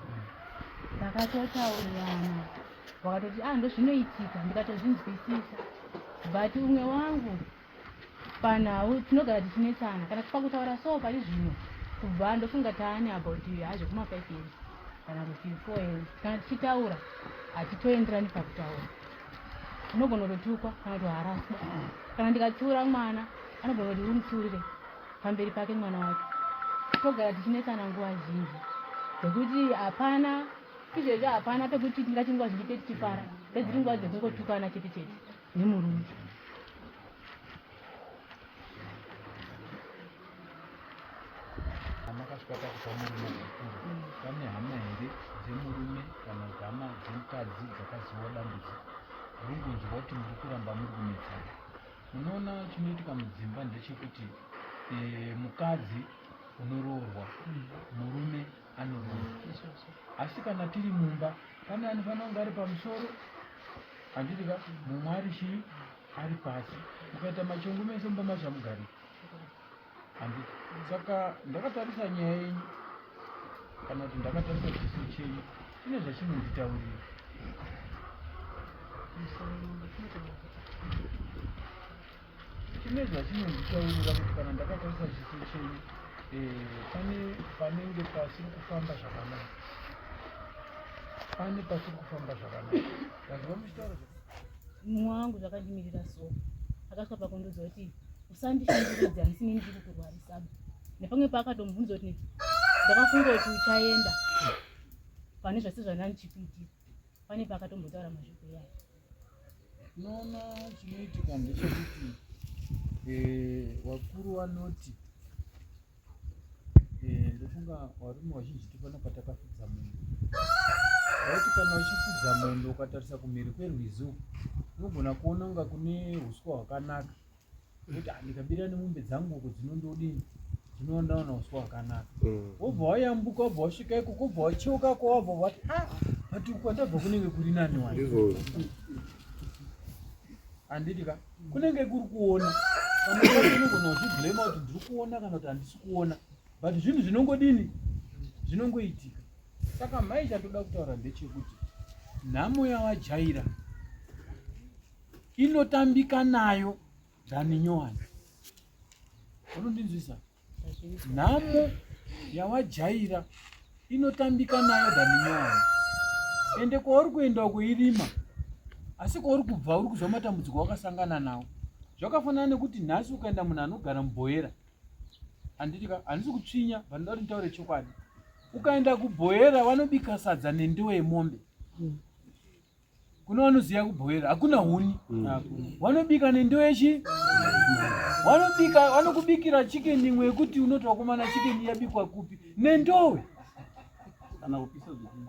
Takatotaurirana vakatoti ah ndozvinoitika ndikatozvinzwisisa but umwe wangu panhau tinogara tichinetsana kana pakutaura so pari zvino kubva ndofunga taane about hazvo kuma 5 years kana kuti 4 years kana tichitaura hatitoenderani pakutaura unogona kutotukwa kana kutoharaswa kana ndikatsiura mwana anogona kuti uri pamberi pake mwana wake togara tichinetsana nguva zhinji dzekuti hapana izvezvi hapana pekuti tingati nguva zhinji tetichifara pedziri nguva dzekungotukana chete chete nemurume Makasvika pakupa murume gupuro, pane hama here dzemurume kana kuti hama dzemukadzi dzakaziva dambudziko? Ndinongonzwa kuti muri kuramba muri kunetsana. Munoona chinoitika mudzimba ndechekuti e, mukadzi unoroorwa, murume anoroorwa. Asi kana tiri mumba pane anofanira kunge ari pamusoro handiti ka mumwe ari chii ari pasi mukaita machongo mese mumba macho hamugariki handiti saka ndakatarisa nyaya yenyu kana kuti ndakatarisa chiso chenyu chine zvachinonditaurira chine zvachinonditaurira kuti kana ndakatarisa chiso chenyu eh, pane panenge pasiri kufamba zvakanaka pane pasiri kufamba zvakanaka vanhu vamuchitaura mumwe wangu zvakandimirira so akasvika pakundiudza kuti usandishunguridza handisi nini ndiri kukurwarisa nepamwe paakatomubvunza kuti ndakafunga kuti uchaenda pane zvese zvandandichikuitira pane paakatombotaura mashoko iyayo Unoona chinoitika ndechekuti eh, vakuru vanoti Ndofunga varume vazhinji tipano patakafudza mombe. Vaiti kana uchifudza mombe ukatarisa kumhiri kwerwizi uku unogona kuona kunga kune uswa hwakanaka. Kuti ah, ndikabira nemombe dzangu uku dzinondodini dzinoondaona uswa hwakanaka. Wobva wayambuka wobva wasvika ikoko wobva wacheuka ko wabva wati ah but uku kwandabva kunenge kuri nani wani. Ndizvozvo. Handiti ka kunenge kuri kuona. Pamwe pacho unogona kuzviblema kuti ndiri kuona kana kuti handisi kuona. But zvinhu zvinongodini zvinongoitika. Saka mai chandoda kutaura ndechekuti nhamo yawajaira inotambika nayo than nyowani. Unondinzwisa? Nhamo yawajaira inotambika nayo than nyowani. Ende kwauri kuenda uko irima, asi kwauri kubva uri kuzwa matambudziko wakasangana nawo. Zvakafanana nekuti nhasi ukaenda munhu anogara mubhoera, handiti ka, handisi kutsvinya, but ndoda kuti nditaure chokwadi. Ukaenda kubhoera vanobika sadza nendiwo yemombe. Kune vanoziva kubhoera hakuna huni. Vanobika nendiwo yechi vanobika, vanokubikira chicken imwe yekuti unoti wakomana chicken yabikwa kupi nendowe. Kana kupisa zvidini.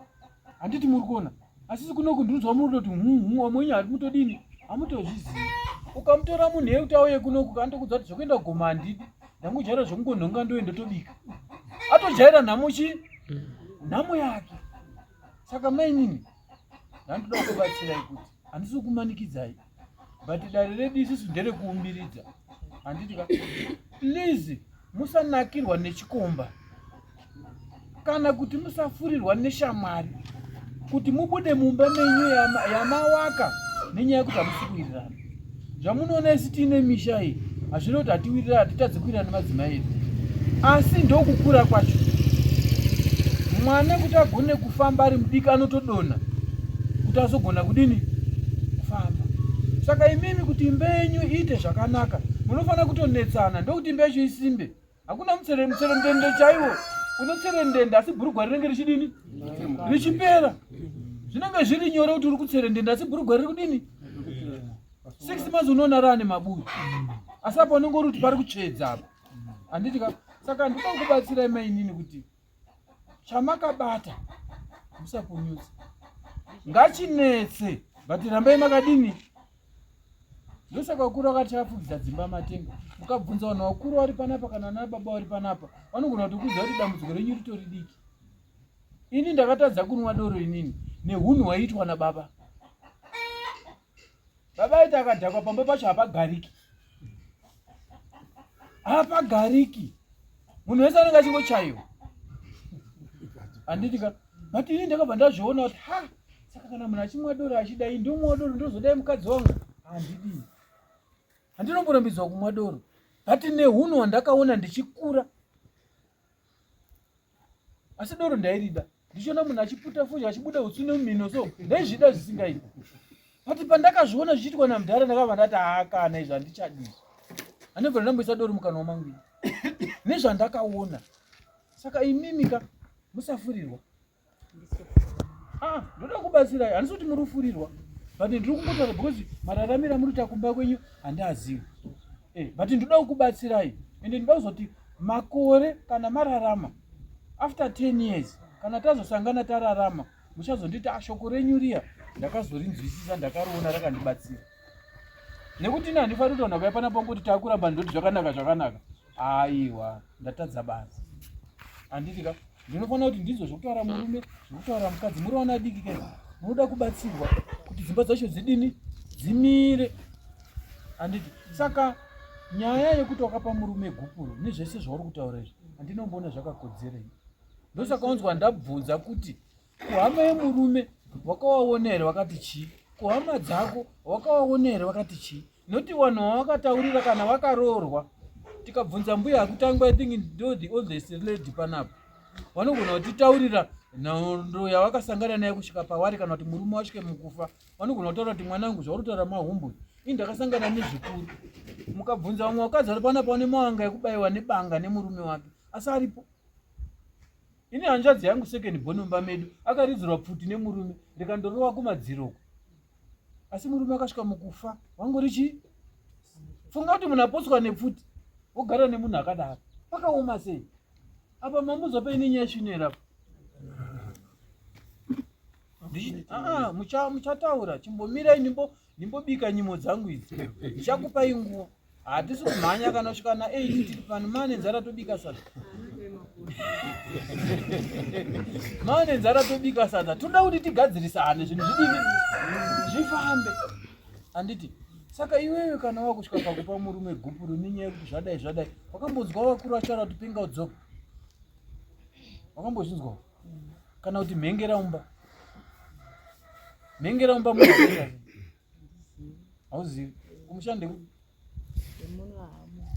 Handiti muri kuona? Asi kuno kundinzwa muri kutoti hu hu wamwenyu hamutodini hamutozvizivi. Ukamutora munhu yekuti auye kunoku anotokudza kuti zvekuenda kugoma handidi, ndangojaira zvekungonhonga ndoye ndotobika. Atojaira nhamo chi nhamo yake. Saka mainini ndandoda kubatsirai kuti handisi kumanikidzai, but dare redu isusu nderekuumbiridza, handiti ka? Please musanakirwa nechikomba kana kuti musafurirwa neshamwari kuti mubude mumba menyu yamawaka nenyaya yekuti hamusi kuwirirana. Zvamunoona isi tiine misha iyi hazvina kuti hatiwirirana, hatitadze kuwirirana nemadzimai edu, asi ndokukura kwacho. Mwana kuti agone kufamba ari mudiki anotodonha kuti azogona kudini kufamba. Saka imimi kuti imba yenyu iite zvakanaka munofanira kutonetsana ndokuti imba yacho isimbe. Hakuna mutserendende chaiwo unotserendenda asi bhurugwa rinenge richidini richipera. Zvinenge zviri nyore kuti uri kutserendenda asi bhurugwa riri kudini 6 months unoona raane maburi, asi apo unenge uri kuti pari kutsvedza apo, handiti ka? Saka ndinoda kukubatsirai mainini kuti chamakabata musapunyutsa, ngachinetse, but rambai makadini. Ndosaka vakuru vakati chakafukidza dzimba matenga. Mukabvunza vanhu vakuru vari panapa kana vana baba vari panapa, vanogona kutokuudza kuti dambudziko renyu ritori diki. Ini ndakatadza kunwa doro inini nehunhu hwaiitwa nababa. Baba aiti akadhakwa pamba pacho hapagariki, hapagariki. Munhu wese anenge achingochaiwa, handiti ka? But ini ndakabva ndazviona kuti ha, saka kana munhu achimwa doro achidai, ndomwa doro ndozodai mukadzi wangu, handidii, handinomborambidzwa kumwa doro, but nehunhu hwandakaona ndichikura. Asi doro ndairida, ndichiona munhu achiputa fodya achibuda utsi nemumhino so ndaizvida zvisingaiti. But pandakazviona zvichiitwa namudhara ndakabva ndati haakana izvi handichadi, handibva ndamboisa doro mukanwa mangu nezvandakaona. Saka imimi ka musafurirwa. Ah, ndoda kubatsirai, handisi kuti muri kufurirwa, but ndiri kungotaura because mararamiro amuri kuita kumba kwenyu handiazivi. But ndoda kukubatsirai, ende ndoda kuzoti makore kana mararama after 10 years kana tazosangana tararama, muchazonditi ah, shoko renyu riya ndakazorinzwisisa, ndakariona rakandibatsira. Nekuti ini handifaniri kutoona kuya panapa ngoti takuramba ndoti zvakanaka zvakanaka, aiwa ndatadza basa, handiti ka? Ndinofanira kuti ndizvo zvekutaura murume, zvekutaura mukadzi. Muri vana diki kai, munoda kubatsirwa kuti dzimba dzacho dzidini, dzimire, handiti? Saka nyaya yekuti wakapa murume gupuro nezvese zvauri kutaura izvi handinomboona zvakakodzera ini. Ndosaka wanzwa ndabvunza kuti kuhama yemurume wakawaona here vakati chii, kuhama dzako wakawaona here vakati chii, noti vanhu vavakataurira kana vakaroorwa. Tikabvunza mbuya hakutangwa, I think ndo the oldest lady panapa, vanogona kutitaurira nhaundo yavakasangana naye kusvika pavari, kana kuti murume wasvike mukufa, vanogona kutaura kuti mwanangu zvauri kutaura mahumbwe, ini ndakasangana nezvikuru. Mukabvunza vamwe vakadzi vari panapa vane mawanga ekubayiwa nebanga nemurume wake asi aripo. Ini hanzvadzi yangu second born mumba medu akaridzirwa pfuti nemurume rikandorova kumadziro uko, asi murume akasvika mukufa wangori chii? Funga kuti munhu apotswa nepfuti wogara nemunhu akadaro, pakaoma sei? Apa mambonzwa paine nyaya svinu here apa? Ah, muchataura chimbomirai ndimbobika nyimo dzangu idzi ndichakupai nguva hatisi kumhanya kana kusvika na 8 tiri pano mane nzara tobika sadza mane nzara tobika sadza toda kuti tigadzirisane zvinhu zvidini zvifambe handiti saka iwewe kana wakusvika pakupa murume gupuro nenyaya yekuti zvadai zvadai wakambonzwa vakuru vachitaura kuti penga udzoka wakambozvinzwawo kana kuti mhengera umba mhengera umba munhu hauzivi kumusha ndekupi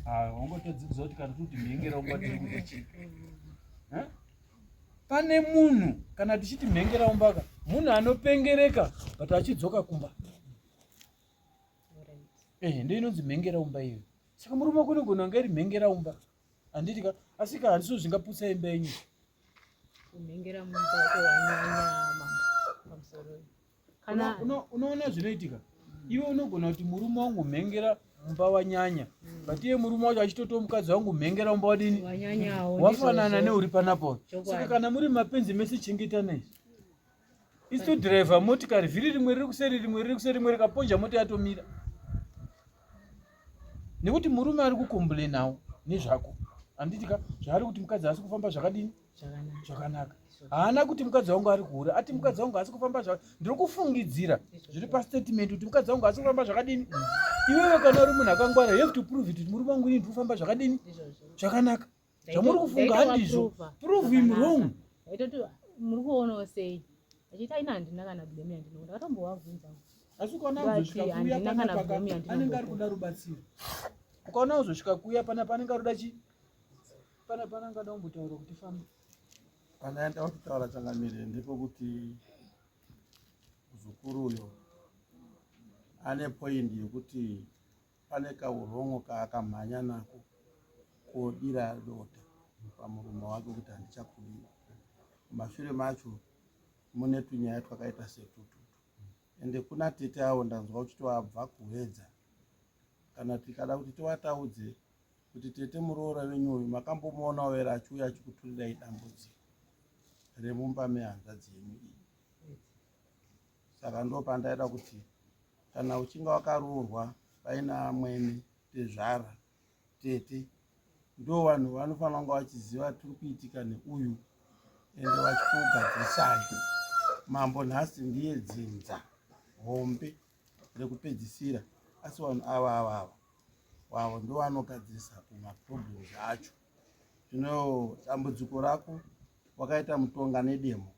ah, wangotodzidzwa kuti kana tiri kuti mhengera umba tiri kuti chii eh? Pane munhu kana tichiti mhengera umbaka munhu anopengereka but achidzoka kumba eh ndiyo inonzi mhengera umba iyo saka murume wako unogona kunge iri mhengera umba handiti ka asi ka handisvo zvingaputsa imba yenyu kumhengera mumba wako wanyanya mambo pamusoro kana unoona zvinoitika iwe unogona kuti murume wangu mhengera mumba wanyanya mm. but iye murume wacho achitotiwo mukadzi wangu mhengera mumba wadini wafanana neuri panapo saka kana muri mapenzi mese chengetanai isu driver motikari vhiri rimwe riri kuseri rimwe riri kuseri rimwe rikaponja mota yatomira nekuti murume ari kukombulenawo nezvako handiti ka zvaari kuti mukadzi haasi kufamba zvakadini zvakanaka haana kuti mukadzi wangu ari kuhura ati mukadzi wangu haasi kufamba zva ndiri kufungidzira zviri pastatement kuti mukadzi wangu haasi kufamba zvakadini iwewe kana uri munhu akangwara you have to prove it kuti murume wangu ini ndiri kufamba zvakadini zvakanaka zvamuri kufunga handizvo prove him wrong muri kuonawo sei achiti aina handina kana blame yandinoona ndakatombovabvunza asi ukaona uzosvika kuuya panapa anenge ari kuda rubatsiro ukaona uzosvika kuuya panapa anenge ari kuda chii Pana pana angada kumbotaura kuti fambe. Pandaenda kutaura changamire ndepekuti muzukuru uyo ane point yekuti pane kaurongo kaakamhanya nako kodira dota pamurume wake kuti handichakudii. Mumashure macho mune tunyaya twakaita setututu ende kuna tete avo ndanzwa uchiti wabva kuhwedza kana tikada kuti tiwataudze kuti tete muroora venyu uyu makambomuonawo here achiuya achikuturirai dambudziko remumba mehanzvadzi yenyu iyi saka ndopandaida kuti kana uchinge wakaroorwa paina amwene tezvara tete ndo vanhu vanofanira kunge vachiziva tiri kuitika neuyu ende vachikugadzirisai mambo nhasi ndiye dzinza hombe rekupedzisira asi vanhu ava ava ava wavo ndovanogadzirisa kumaproblems acho zvino dambudziko rako wakaita mutonga nedemo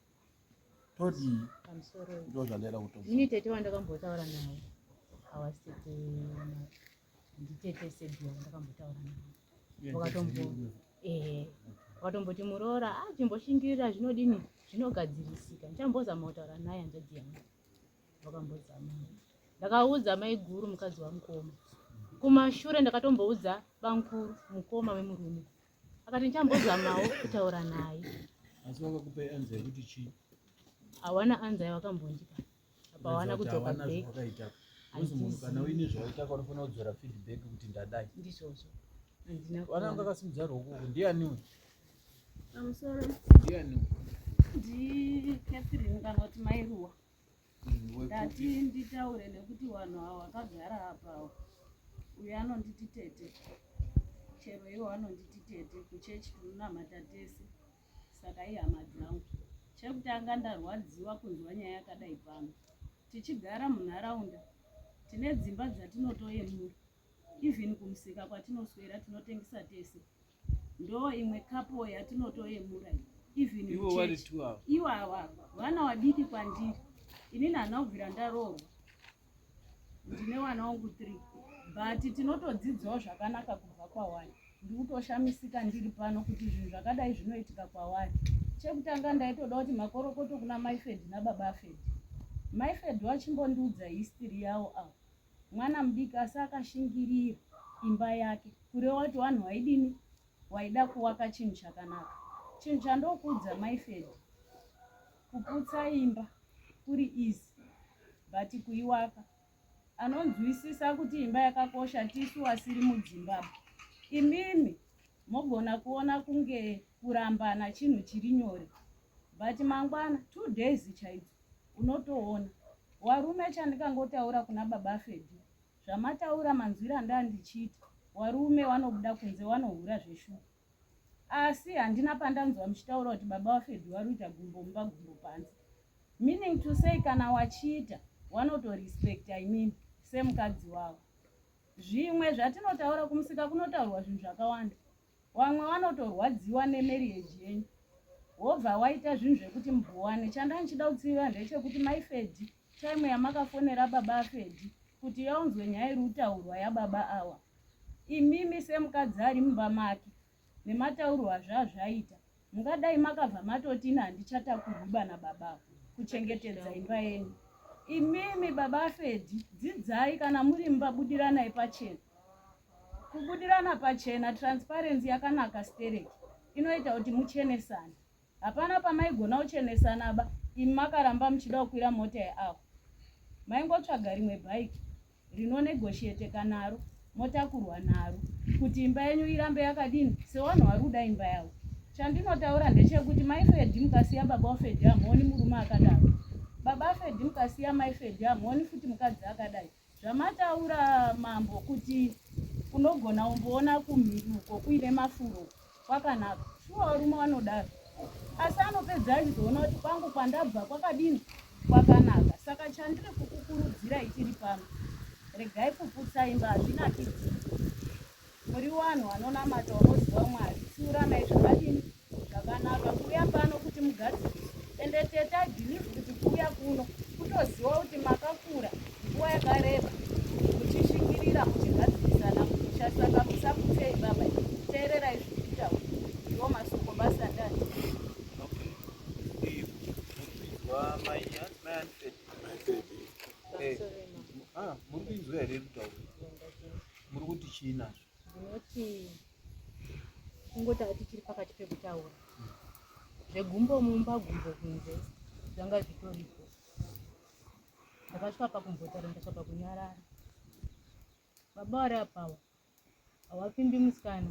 todii ndo zvandaida kutoini tete wandakambotaura naye awasi tete nditete sebia wandakambotaura naye wakatombo eh wakatomboti muroora ah chimboshingirira zvinodini zvinogadzirisika ndichambozama kutaura naye hanzvadzi yangu vakambozama ndakaudza maiguru mukadzi wamukoma kumashure ndakatomboudza bamkuru mukoma wemurume akati ndichambozamawo kutaura naye asi vakakupa anza yekuti chii hawana anza yavakambondipa apa hawana kudzoka back munhu kana uine zvawaita unofanira kudzora feedback kuti ndadai ndizvozvo vana vanga akasimudza ruoko uku ndiani uyu Pamusoro. Ndiani uyu? Ndi Catherine kana kuti mai Ruwa. Ndati nditaure nekuti vanhu ava vakagara apa ava. Uyu anonditi tete. Chero iwo anonditi tete kuchechi tinonamata tese. Saka ihama dzangu. Chekutanga ndarwadziwa kunzwa nyaya yakadai pano. Tichigara munharaunda tine dzimba dzatinotoyemura. Even kumusika kwatinoswera tinotengesa tese. Ndo imwe couple yatinotoyemura iyi. Even Ivo vari two ava. Iwawa vana vadiki kwandiri. Inini handina kubvira ndaroorwa. Ndine wana wangu 3. But tinotodzidzawo zvakanaka kubva kwawani. Ndikutoshamisika ndiri pano kuti zvinhu zvakadai zvinoitika kwawani. Chekutanga ndaitoda kuti makorokoto kuna mai Fedi nababa Fedi. Mai Fedi wachimbondiudza history yawo awo. Mwana mudiki asi akashingirira imba yake kureva kuti wanhu waidini waida kuwaka chinhu chakanaka. Chinhu chandokuudza mai Fedi kuputsa imba kuri easy but kuiwaka anonzwisisa kuti imba yakakosha tisu wasiri mudzimba imimi. Mogona kuona kunge kurambana chinhu chiri nyore but mangwana 2 days chaidzo unotoona. Warume chandikangotaura kuna baba Feddy zvamataura manzwiro andandichiita warume wanobuda kunze wanohura zveshuwa. Asi handina pandanzwa muchitaura kuti baba waFeddy waruita gumbo mumba gumbo panze. Meaning to say kana wachiita wanotorespecta imimi semukadzi wavo. Zvimwe zvatinotaura kumusika kunotaurwa zvinhu zvakawanda. Wamwe wanotorwadziwa nemarriage yenyu. Wobva waita zvinhu zvekuti mubhowane. Chandandichida kutsiva ndechekuti mai Feddy time yamakafonera baba aFeddy kuti yaunzwe nyaya iri kutaurwa yababa awa. Imimi semukadzi ari mumba make nemataurwo azvazvaita mungadai makabva matoti ini handichatakurwiba nababa ava kuchengetedza imba yenyu. Imimi baba Feddy dzidzai kana muri mumba budiranai pachena. Kubudirana pachena transparency yakanaka stereki inoita kuti muchenesane. Hapana pamaigona kuchenesana ba imi makaramba muchida kukwira mota yeawa. Maingotsvaga rimwe bike rinonegotiateka naro motakurwa naro kuti imba yenyu irambe yakadini sewanhu wari kuda imba yavo. Chandinotaura ndechekuti mai Fedhi mukasiya baba waFedhi hamuoni murume akadaro. Baba Fedhi mukasiya mai Fedhi hamuoni futi mukadzi akadai. Zvamataura mambo kuti unogona umboona kumhiri uko kuine mafuro kwakanaka. Shuwa varume vanodaro. Asi anopedza achizoona kuti kwangu kwandabva kwakadini kwakanaka. Saka chandiri kukukurudzirai tiri pano regai kuputsa imba hazvinakidzi. Muri wanhu wanonamata wanoziva Mwari tsiuranai zvakadini zvakanaka kuuya pano kuti mugadzirise ende tete I believe kuti kuuya kuno kutoziva kuti makakura nguva yakareba muchishingirira muchigadzirisana mumusha saka musakutsei baba teererai zviri kutaura ndiwo masoko basa ndati Ah, muri kuinzwa here kutaura? Muri kuti chii nazvo? Ndinoti kungoti tichiri pakati pekutaura zvegumbo mumba gumbo kunze zvanga zvitoripo. Ndakasvika pakumbotaura ndikasvika pakunyarara. Baba vari apawa hawapfimbi musikana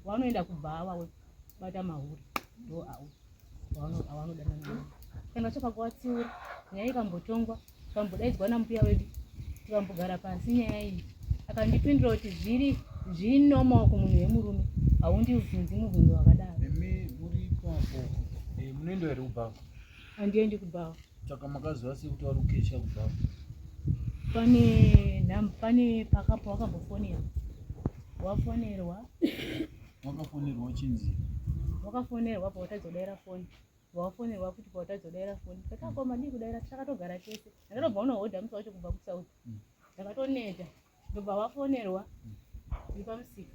wanoenda kubhawa wobata mahure ndo awo awanodanana nawo. Kana vasvika pakuvatsiura nyaya ikambotongwa tikambodaidzwa nambuya wedu tikambogara pasi nyaya iyi akandipindura kuti zviri zviri normal kumunhu wemurume haundibvunzi mubvunzo wakadaro. Imi muri ipapo eh, munoenda here kubhawa? Handiendi kubhawa. Saka makaziva sei kuti vari kukesha kubhawa? Pane nhamba pane pakapo wakambofonerwa wafonerwa Wakafonerwa uchinzi wakafonerwa pawatadza kudaira foni wafonerwa futi pawatadza kudaira foni takakoma dii kudaira takatogara tese ndakatobva unohodha musi wacho kubva kusouth ndakatoneta ndobva wafonerwa ndiri pamusika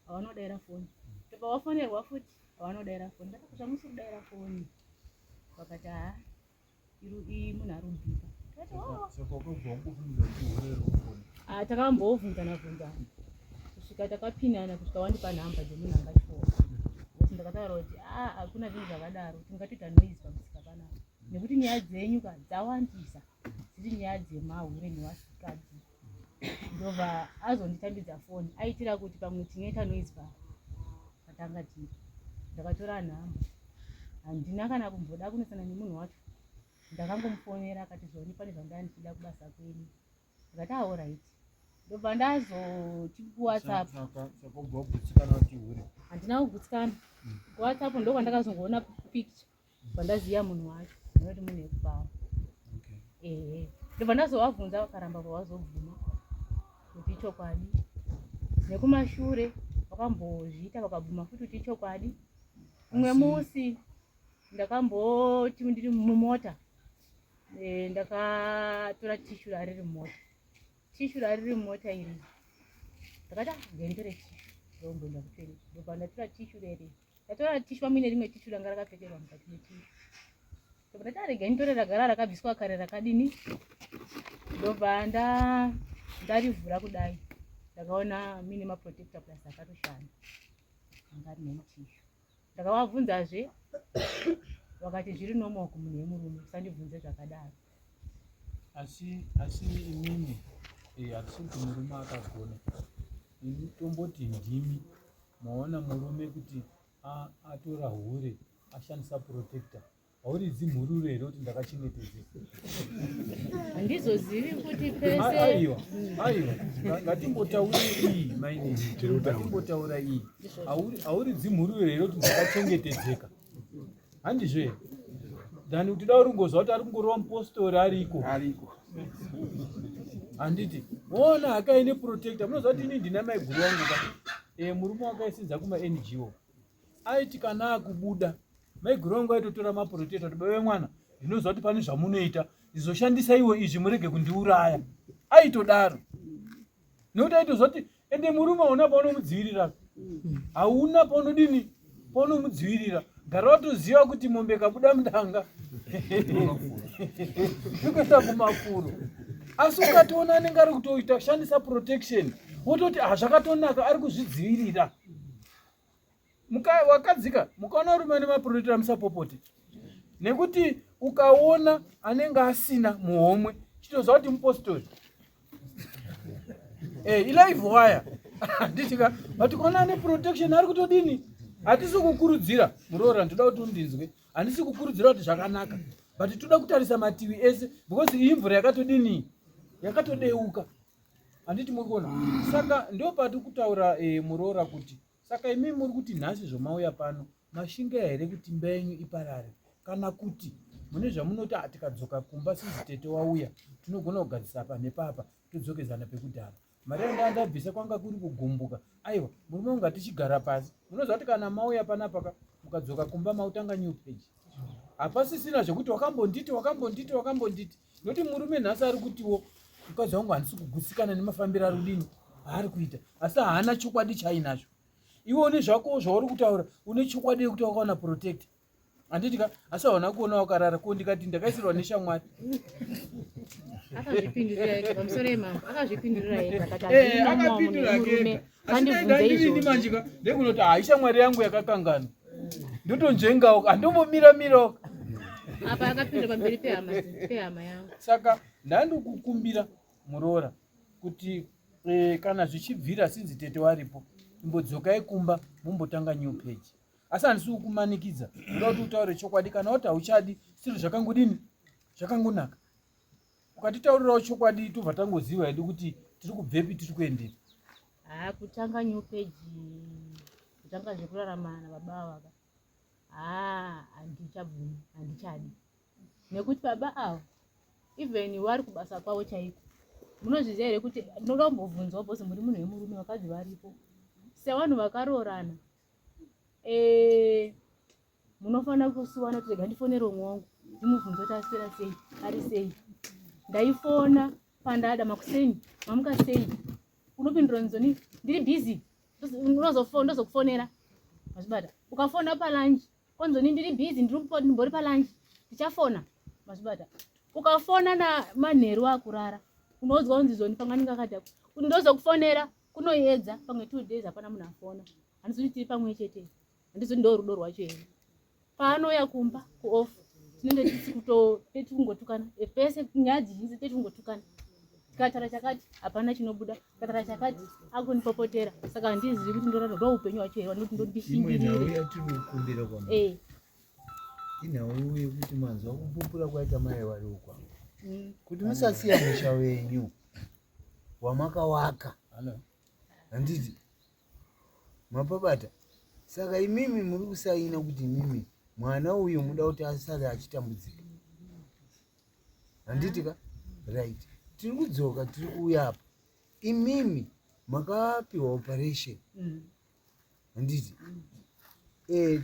havanodaira foni ndobva wafonerwa futi havanodaira foni ndakati zvamusi kudaira foni vakati haa iri munhu ari kubika tikati oh. Saka wakabva wangofunga kuti hure riri kufona? Ah, takambobvunzana bvunzana kusvika takapinana kusvika wandipa nhamba dzemunhu anga achifona because ndakataura kuti ah hakuna zvinhu zvakadaro tingatoita noise pamusika panapa nekuti nyaya dzenyu ka dzawandisa dziri nyaya dzemahure nevasikadzi ndobva azonditambidza foni aitira kuti pamwe tinoita noise pa patanga tiri ndakatora nhamba handina kana kumboda kunesana nemunhu wacho ndakangomufonera akati zvoni pane zvandanga ndichida kubasa kwenyu ndikati aorit ndobva ndazoti kuwhatsapp Saka saka ubva wagutsikana kuti hure. handina kugutsikana kuwhatsapp ndokwandakazongoona picture pandaziva munhu wacho ndinoti munhu wekupawa Okay. ehe ndobva ndazovabvunza vakaramba vavazobvuma kuti ichokwadi nekumashure vakambozviita vakabvuma futi kuti ichokwadi umwe Asi- musi ndakamboti ndiri mumota eh, ndakatora tishu rariri mumota tishu rariri mumota iri ndakati "Ah, ngendore tishu ndomboenda kutoilet ndobva ndatora tishu rere ndatora tishu pamuine rimwe tishu ranga rakapfekerwa mukati metishu ndobva ndati arega nditore ragara rakabviswa kare rakadini ndobva nda ndarivhura kudai ndakaona muine maprotector plus akatoshanda anga ari nemutishu ndakavabvunzazve vakati zviri normal kumunhu wemurume usandibvunze zvakadaro Asi asi imimi eh, hatisi kuti murume akagona. Imi tomboti ndimi. Maona murume kuti atora hure ashandisa protector hauridzi mhururu here kuti ndakachengetedzeka? Handizozivi kuti pese. Aiwa, aiwa, ngatimbotaura iyi mainini, ngatimbotaura iyi. Hauridzi mhururu here kuti ndakachengetedzeka? Handizvo here? Than kuti da uri ngozva kuti ari kungorova mupostori ariko. Ariko. Handiti ona hakaine protector. Munoziva kuti ini ndina maiguru wangu ka e, murume wakaisenza kuma NGO aiti kana akubuda maiguru wangu aitotora maprotector kuti baba vemwana ndinoziva kuti pane zvamunoita ndizoshandisa iwo izvi murege kundiuraya. Aitodaro nekuti aitoziva kuti ende murume hauna paunomudzivirira, hauna paunodini paunomudzivirira. Gara watoziva kuti mombe ikabuda mudanga ikuenda kumafuro, asi ukatoona anenge ari kutoita shandisa protection wototi ah, zvakatonaka ari kuzvidzivirira. Wakadzika mukaona rume ane maprotector musapopote, nekuti ukaona anenge asina muhomwe chitoziva kuti mupostori eh, ilive wire handitika. But ukaona ane protection ari kutodini? Hatisi kukurudzira muroora, ndoda kuti undinzwe, handisi kukurudzira kuti zvakanaka, but toda kutarisa mativi ese because iyi mvura yakatodini, yakatodeuka, handiti muri kuona? Saka ndo pati kutaura muroora kuti saka imi muri kuti nhasi zvomauya pano mashinga here kuti imba yenyu iparare, kana kuti mune zvamunoti "Ah, tikadzoka kumba sinzi tete wauya tinogona kugadzisa apa nepapa todzokedzana pekudhara, mari yanga ndabvisa kwanga kuri kugumbuka"? Aiwa, murume wangu, ngatichigara pasi. Munoziva kuti kana mauya panapa ka mukadzoka kumba mautanga new page, hapasisina zvekuti wakambonditi, wakambonditi, wakambonditi, nokuti murume nhasi ari kutiwo mukadzi wangu handisi kugutsikana nemafambiro ari kudini aari kuita, asi haana chokwadi chainacho. Iwe une zvako zvauri kutaura, une chokwadi yekuti wakaona protect, handiti ka? Asi hauna kuona wakarara ko ndikati ndakaisirwa neshamwari. Akazvipindurira ega pamusoro yemambo, akazvipindurira ega akati Eh, handina akapindura murume kega, asi Kandibvunze ndaidandirini izvozvo. manje ka ndekunoti hai shamwari yangu yakakangana, ndotonzvengawo, handombomiramirawo. Apa akapinda pamberi pehama yangu. Saka ndandikukumbira muroora kuti kana zvichibvira sinzi tete waripo imbodzokai kumba mumbotanga new page, asi handisi kukumanikidza. Ndoda kuti utaure chokwadi. Kana wati hauchadi, siri zvakangodini, zvakangonaka. Ukatitaurirawo chokwadi tobva tangoziva hedu kuti tiri kubvepi, tiri kuendepi. Haa, kutanga new page, kutanga zvekurarama nababa ava ka, haa, handichabvumi, handichadi, nekuti baba ava even vari kubasa kwavo chaiko, munozviziva here kuti ndinoda kumbobvunzwa bhosi, muri munhu wemurume, vakadzi varipo, sevanhu vakaroorana munofanira kusuwana kuti rega ndifonere umwe wangu ndimubvunze kuti aswera sei, ari sei. Ndaifona pandada makuseni, mamuka sei, unopindura nzoni ndiri busy, ndozokufonera, mazvibata? Ukafona palunch kwanzoni ndiri busy, ndimbori palunch, ndichafona, mazvibata? Ukafona namanheru akurara unoudzwa kunzi zoni panga ndingakadhakwa, ndozokufonera kunoedza pamwe 2 days hapana munhu afona. Handizoti tiri pamwe chete, handizoti ndo rudo rwacho here? Paanouya kumba kuoff tinenge tisi kuto tekungotukana pese, nyaya dzizhinji tekungotukana, tikataura chakati hapana chinobuda, tikataura chakati akundipopotera. Saka handizivi kuti ndorara ndo upenyu hwacho here wandoti Imwe nhau ndishingirire. Yatiri kukumbira kwamuri inhau yekuti manzwa kupupura kwaita mai vari ukwangu kuti musasiya musha wenyu wamakawaka, handiti mapabata? Saka imimi muri kusaina kuti imimi mwana uyu muda kuti asare achitambudzika, handiti ka? Right, tiri kudzoka, tiri kuuya apa. Imimi makapiwa operation, handiti?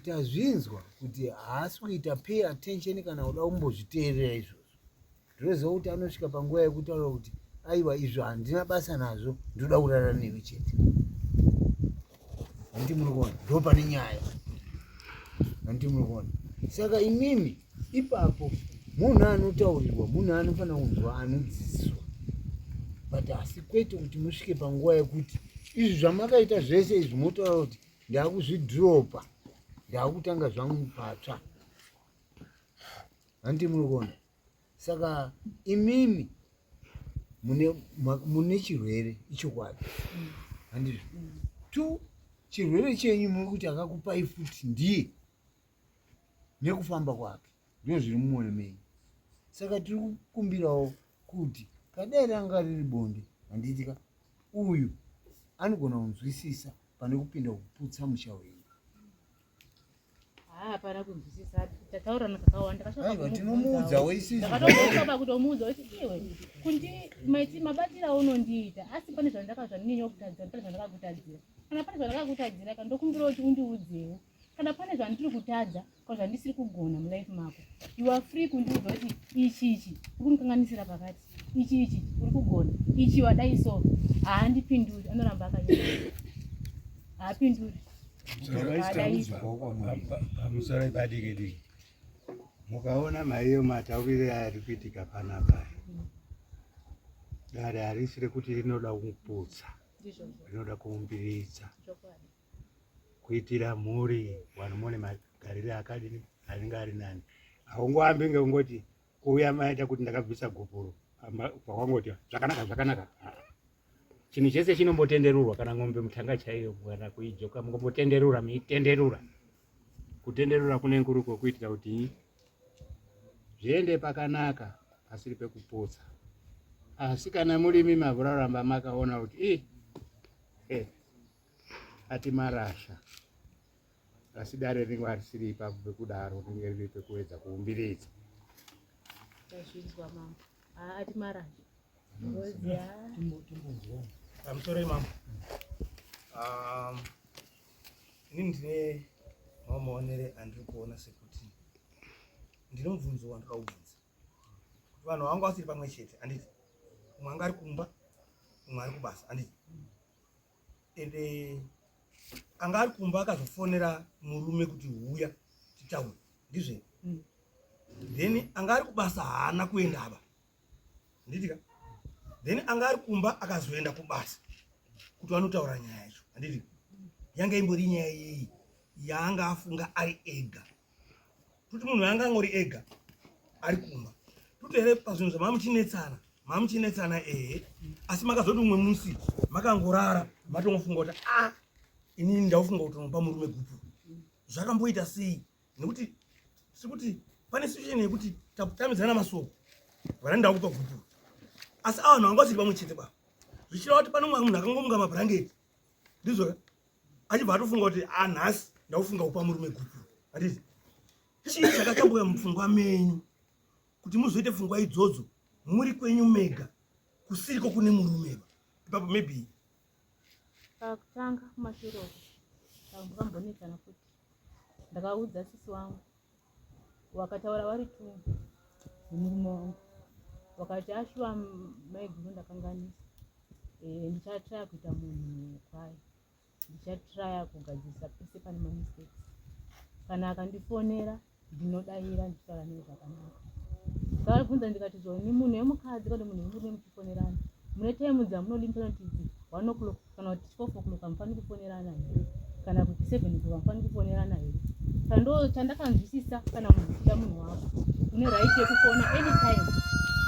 Tazvinzwa kuti haasi kuita pay attention kana kuda kumbozviteerera izvozvo. Ndinoziva kuti anosvika panguva yekutaura kuti aiwa, izvo handina basa nazvo, ndoda kurara newe chete, handiti muri kuona? Ndo pane nyaya, handiti muri kuona? Saka imimi ipapo munhu anotaurirwa, munhu anofanira kunzwa, anodzidziswa, but asi kwete kuti musvike panguva yekuti izvi zvamakaita zvese izvi motaura kuti ndakuzvidhiropa, ndakutanga zvangu patsva, handiti muri kuona? Saka imimi mune chirwere ichokwadi, handizvo? Two. Chirwere chenyu muri kuti akakupai futi ndiye nekufamba kwake ndizvo zviri mumwoyo menyu. Saka tiri kukumbirawo kuti kadai ranga riri bonde handiti ka uyu anogona kunzwisisa pane kupinda kuputsa musha wenyu. Hapana kunzwisisa, tataurana kakawanda. Aiwa, tinomuudzawo isusu. Ndakatomuudza kutomuudza kuti iwe kundi maiti mabatira aunondiita asi pane zvandaka zvandinenge kutadzira, pane zvandakakutadzira. Kana pane zvandakakutadzira ka ndokumbira kuti undiudzewo. Kana pane zvandiri kutadza kana zvandisiri kugona mulife mako, you are free kundiudza kuti ichi ichi uri kundikanganisira pakati, ichi ichi uri kugona, ichi wadai so. Haandipinduri, anoramba akanyarara, haapinduri. Pamusoro padiki diki, mukaona maiyo mataurire ari kuitika panapa, dare harisi rekuti rinoda kuputsa, rinoda kuumbiridza kuitira mhuri vanhu mune magarire akadini anenge ari nani. Haungoambi ngekungoti kuuya maita kuti ndakabvisa gupuro kwakangoti zvakanaka zvakanaka. Chinhu chese chinombotenderurwa, kana ng'ombe mutanga chaiyo kana kuidzoka mungombotenderura muitenderura. Kutenderura kunenge kuri kwokuitira kuti zviende pakanaka pasiri pekuputsa. Asi kana murimi mavuraramba makaona kuti ii eh, ati marasha, asi dare rinenge harisiri ipapo pekudaro, rinenge riri pekuedza kuumbiridza. Tazvinzwa mambo. Ati marasha. Pamusoro imambo. Inini ndine mamwe maonere andiri kuona sekuti ndine mubvunzo wandoda kubvunza. Kuti vanhu vanga vasiri pamwe chete, handiti? Umwe anga ari kumba, umwe ari kubasa, handiti? Ende anga ari kumba akazofonera murume kuti huya titaure, ndizvo? Then anga ari kubasa haana kuenda ava, handiti ka? Then anga ari kumba akazoenda kubasa kuti vanotaura nyaya yacho, handiti? Yanga imbori nyaya iyi yaanga afunga ari ega, kuti munhu anga angori ega ari kumba tuti here pazvinhu zvamamuchinetsana mamuchinetsana ehe, asi makazoti umwe musi makangorara matongofunga kuti a inini ndaufunga kuti unopa murume gupu. Zvakamboita sei? Nekuti sekuti pane situation yekuti tatamidzana masoko vana ndakupa gupu, asi ava vanhu vanga vasiri pamwe chete ba, zvichireva kuti pane umwe munhu akangomuka mabhurangeti, ndizvo achibva atofunga kuti a nhasi ndaufunga kupa murume gupu, handiti? Chii chakachambuya mupfungwa menyu kuti muzoite pfungwa idzodzo muri kwenyu mega kusiriko kune murume ba ipapo maybe? Pakutanga kumashure uko ndakambonetsana futi, ndakaudza sisi wangu, wakataura vari two nemurume wangu, wakati ashuwa maiguru ndakanganisa, ndichatraya kuita munhu kwaye, ndichatraya kugadzirisa pese pane mamistakes. Kana akandifonera ndinodaira ndichitaura naye zvakanaka. Ndakabvunza ndikati zvoni munhu wemukadzi kana munhu wemurume muchifonerana mune time dzamunodini, kana kuti idzi 1 o'clock kana kuti 12 o'clock hamufaniri kufonerana here, kana kuti 7 o'clock hamufaniri kufonerana here? Kana ndo chandakanzwisisa, kana munhu uchida munhu wako une right yekufona anytime,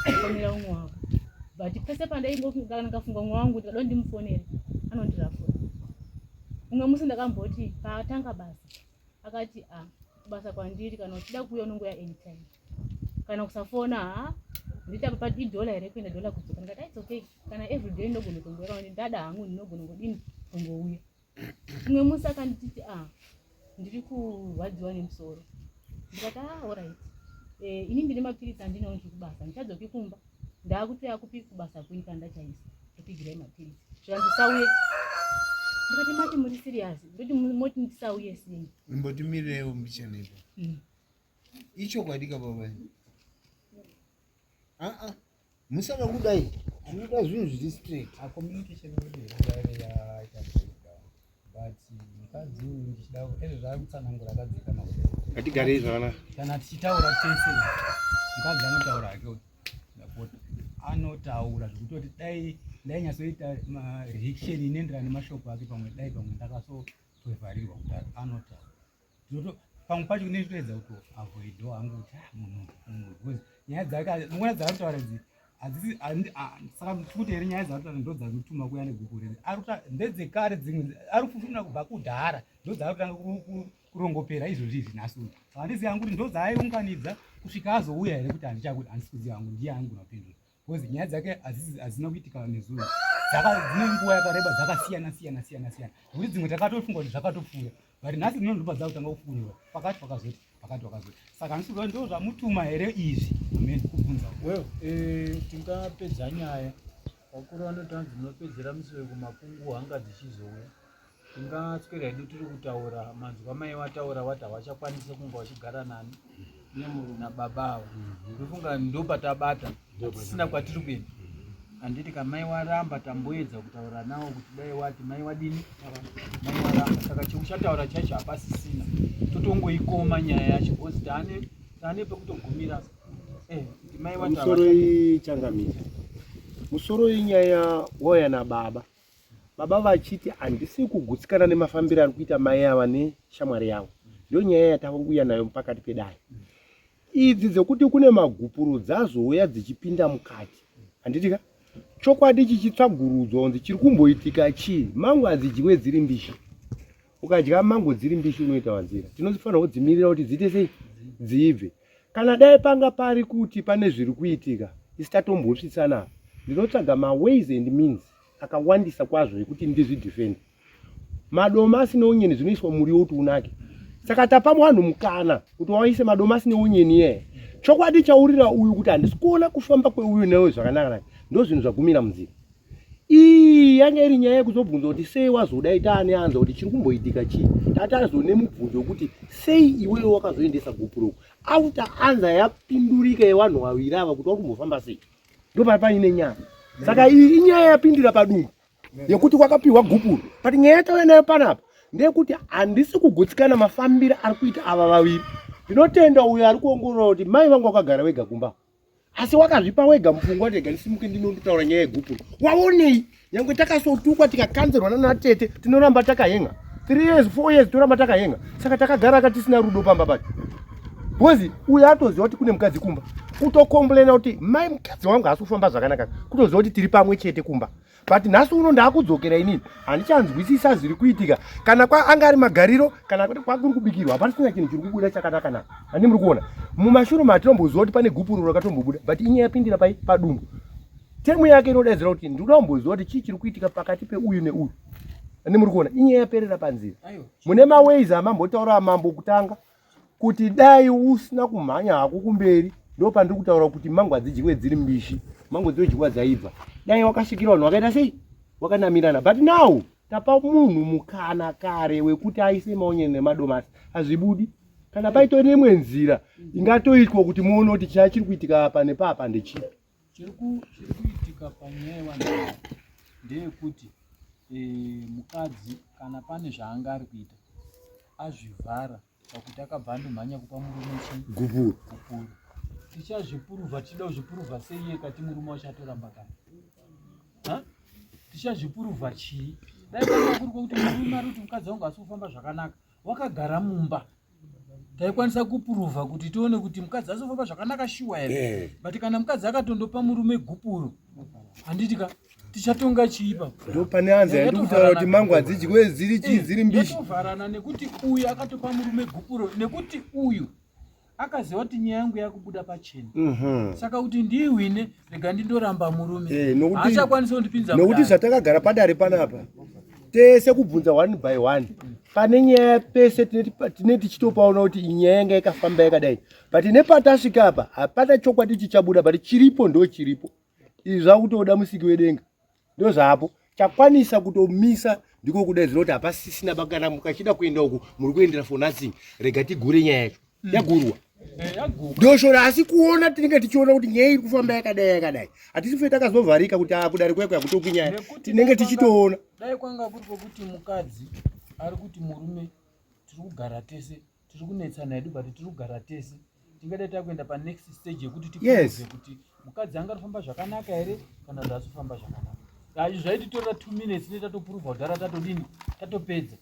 kufonera umwe wako. But pese pandaingofunga ndikafunga umwe wangu ndikada ndimufonere, anondirafura. Umwe musi ndakamboti paatanga basa akati a kubasa kwandiri kana uchida kuuya unongouya anytime, kana kusafona ha nditi apa idhola here kuenda dhola kudzoka. Ndikati its okay, kana everyday ndogona kungouya, kana kuti ndada hangu ndinogona ngodini kungouya. Umwe musi akandititi a ndiri kurwadziwa nemusoro, ndikati ah alright, ini ndine mapiritsi andinawo, ndiri kubasa, ndichadzoki kumba, ndakutoya kupi kubasa kwenyu, kana ndachaisa ndokuigirai mapiritsi. Zvikanzi ndisauye. Ndikati mati muri serious? Ndoti moti ndisauye sei? Imbotimirewo mbichana ipo. Ichokwadi ka baba? Aa, musada kudai, tinoda zvinhu zviri straight. Communication yedu yaive yaita breakdown, but mukadzi uyu ndichida ezvo zvaari kutsanangura akadzika makudo. Ngatigarei zvakanaka. Kana tichitaura tese, mukadzi anotaura hake uyu, ndapota, anotaura zvekutoti dai ndainyatsoita reaction inoenderana nemashoko ake, pamwe dai pamwe ndakasotovharirwa kudaro. Anotaura Ndinoto pamwe pacho ndinotoedza kuto avoido hangu kuti ah, munhu munhu because nyaya dzake muona dzaari kutaura idzi. Hadzisi saka tikuti here nyaya dzaari ndo dzanotuma kuya neguku riri. Ari kuta ndedzekare dzimwe ari kufuna kubva kudhara ndo dzaari kutanga kurongopera izvozvi izvi nhasi uno. Saka handizivi hangu kuti ndo dzaaiunganidza kusvika azouya here kuti handichakuti handisi kuziva hangu ndiye anogona kupindura. Because nyaya dzake hadzina kuitika nezuro. Dzine nguva yakareba dzakasiyana siyana siyana siyana. Nekuti dzimwe takatofunga kuti zvakatopfuura. But nhasi ndino ndopa dzakutanga kufukunurwa pakati pakazoti pakati pakazoti. Saka handisi kuziva ndo zvamutuma here izvi. Amen kubvunza. Well, eh, tingapedza nyaya. Vakuru vanoti hanzi munopedzera misoro kumakungu hanga dzichizouya. Tingaswera hedu tiri kutaura manzwa mai wataura wati havachakwanise kunge vachigara nani nababa ava. Ndofunga ndopatabata tisina kwatiri kuenda. Handiti kamai waramba tamboedza kutaura nawo kuti dai wati mai wadini mai waramba saka cheuchataura chacho hapasisina totongoikoma nyaya yacho because taane taane pekutogumira eh kuti mai wati Musoro ichangamire. Musoro inyaya wauya nababa. Baba vachiti handisi kugutsikana nemafambiro ari kuita mai ava neshamwari yavo. Ndiyo nyaya yatauya nayo pakati pedare. Idzi dzekuti kune magupuro dzazouya dzichipinda mukati. Handiti ka? Chokwadi chichitsvagurudzwa kunzi chiri kumboitika chii? Mango hadzidyiwe dziri mbishi. Ukadya mango dziri mbishi unoita wanzira. Tinofanira kudzimirira kuti dziite sei? Dziibve. Kana dai panga pari kuti pane zviri kuitika, isu tatombosvitsana apa. Ndinotsvaga maways and means akawandisa kwazvo ekuti ndizvidefende. Madomasi neonyeni zvinoiswa muriwo kuti unake. Saka tapa vanhu mukana kuti waise madomasi neonyeni iyeye. Chokwadi chaurira uyu kuti handisi kuona kufamba kweuyu neuyu zvakanaka naka. Ndozvinhu zvagumira munzira. Iyi yanga iri nyaya yekuzobvunza kuti sei wazodai taane anza kuti chiri kumboitika chii. Tatazone mubvunzo wekuti sei iwewe wakazoendesa gupuro uku. After anza yapindurika yevanhu vaviri ava kuti wari kumbofamba sei. Ndopari paine nyaya. Saka iyi inyaya yapindira padumbu yekuti kwakapiwa gupuro. But nyaya yatauya nayo panapa ndeyekuti handisi kugutsikana mafambiro ari kuita ava vaviri. Ndinotenda uyo ari kuongorora kuti mai vangu vakagara vega kumba. Asi wakazvipa wega mupfungwa rega ndisimuke ndinondotaura nyaya yegupuro. Waonei? Nyangwe takasotukwa tikakanzerwa nana tete tinoramba takahenga. 3 years 4 years toramba takahenga. Saka takagara ka tisina rudo pamba pacho. Because uyo atoziva kuti kune mukadzi kumba. Kutokomplaina kuti mai mukadzi wangu haasi kufamba zvakanaka. Kutoziva kuti tiri pamwe chete kumba. But nhasi uno ndakudzokera inini. Handichanzwisisa zviri kuitika. Kana kwa anga ari magariro kana kuti kwakuri kubikirwa hapasina chinhu chiri kubuda chakanaka naka. Handi muri kuona. Mumashure matinomboziva kuti pane gupuro rakatombobuda but inyaya yapindira pai padumbu. Temu yake inodaidzira kuti ndinoda kumboziva kuti chii chiri kuitika pakati peuyu neuyu. Handi muri kuona. Inyaya yaperera panzira. Mune maways amambotaura mambo kutanga kuti dai usina kumhanya hako kumberi ndopandiri kutaura kuti mango hadzidyiwe dziri mbishi mango dzinodyiwa dzaibva dai wakasvikira vanhu vakaita sei wakanamirana but now tapa munhu mukana kare wekuti aise maonyeni nemadomasi hazvibudi kana paitori neimwe nzira ingatoitwa kuti muone kuti chaya chiri kuitika apa nepapa ndechipi Chiri kuitika panyaya yevanhu ava ndeyekuti e, mukadzi kana pane zvaanga ari kuita azvivhara pakuti akabva andomhanya kupa murume chii gupuro gupuro tichazvipuruvha tichida kuzvipuruvha sei iye kati murume wacho atoramba kani tichazvipuruvha chii dai kwanga kuri kwekuti murume ari kuti mukadzi wangu asi kufamba zvakanaka wakagara mumba taikwanisa kupuruvha kuti tione kuti mukadzi azofamba zvakanaka shuwa here eh. but kana mukadzi akatondopa murume gupuro handiti ka tichatonga chii pa ndo pane anzi yandikutaura kuti mangu hadzidyiwe dziri chii eh, dziri mbishi tovharana nekuti uyu akatopa murume gupuro nekuti uyu akaziva kuti nyaya yangu yakubuda pachena mhm. saka kuti ndiihwine rega ndindoramba murume eh, haachakwanisi kundipinza nekuti zvatakagara padare panapa tese kubvunza one by one pane nyaya pese tine tichitopaona kuti inyaya yanga yakafamba yakadai but nepatasvika apa hapana chokwadi chichabuda but chiripo ndo chiripo izvi zvakutoda musiki wedenga ndozvapo chakwanisa kutomisa ndiko kudaidzira kuti hapasisina kana mukachida kuenda uku muri kuendera for nothing rega tigure nyaya yacho mm. yagurwa eh, ndoshora asi kuona tinenge tichiona kuti nyaya iri kufamba yakadai yakadai hatisi kufe takazovharika kuti akudari ah, kwekwe hakutoki nyaya tinenge tichitoona dai kwanga kuri kwekuti mukadzi ari kuti murume tiri kugara tese tiri kunetsana hedu but tiri kugara tese tingadai takuenda panext stage yekuti tikuze kuti mukadzi anga arifamba zvakanaka here kana kuti asi kufamba zvakanaka izvi zvaititorera two minutes ne tatopuruvha kudhara tatodini tatopedza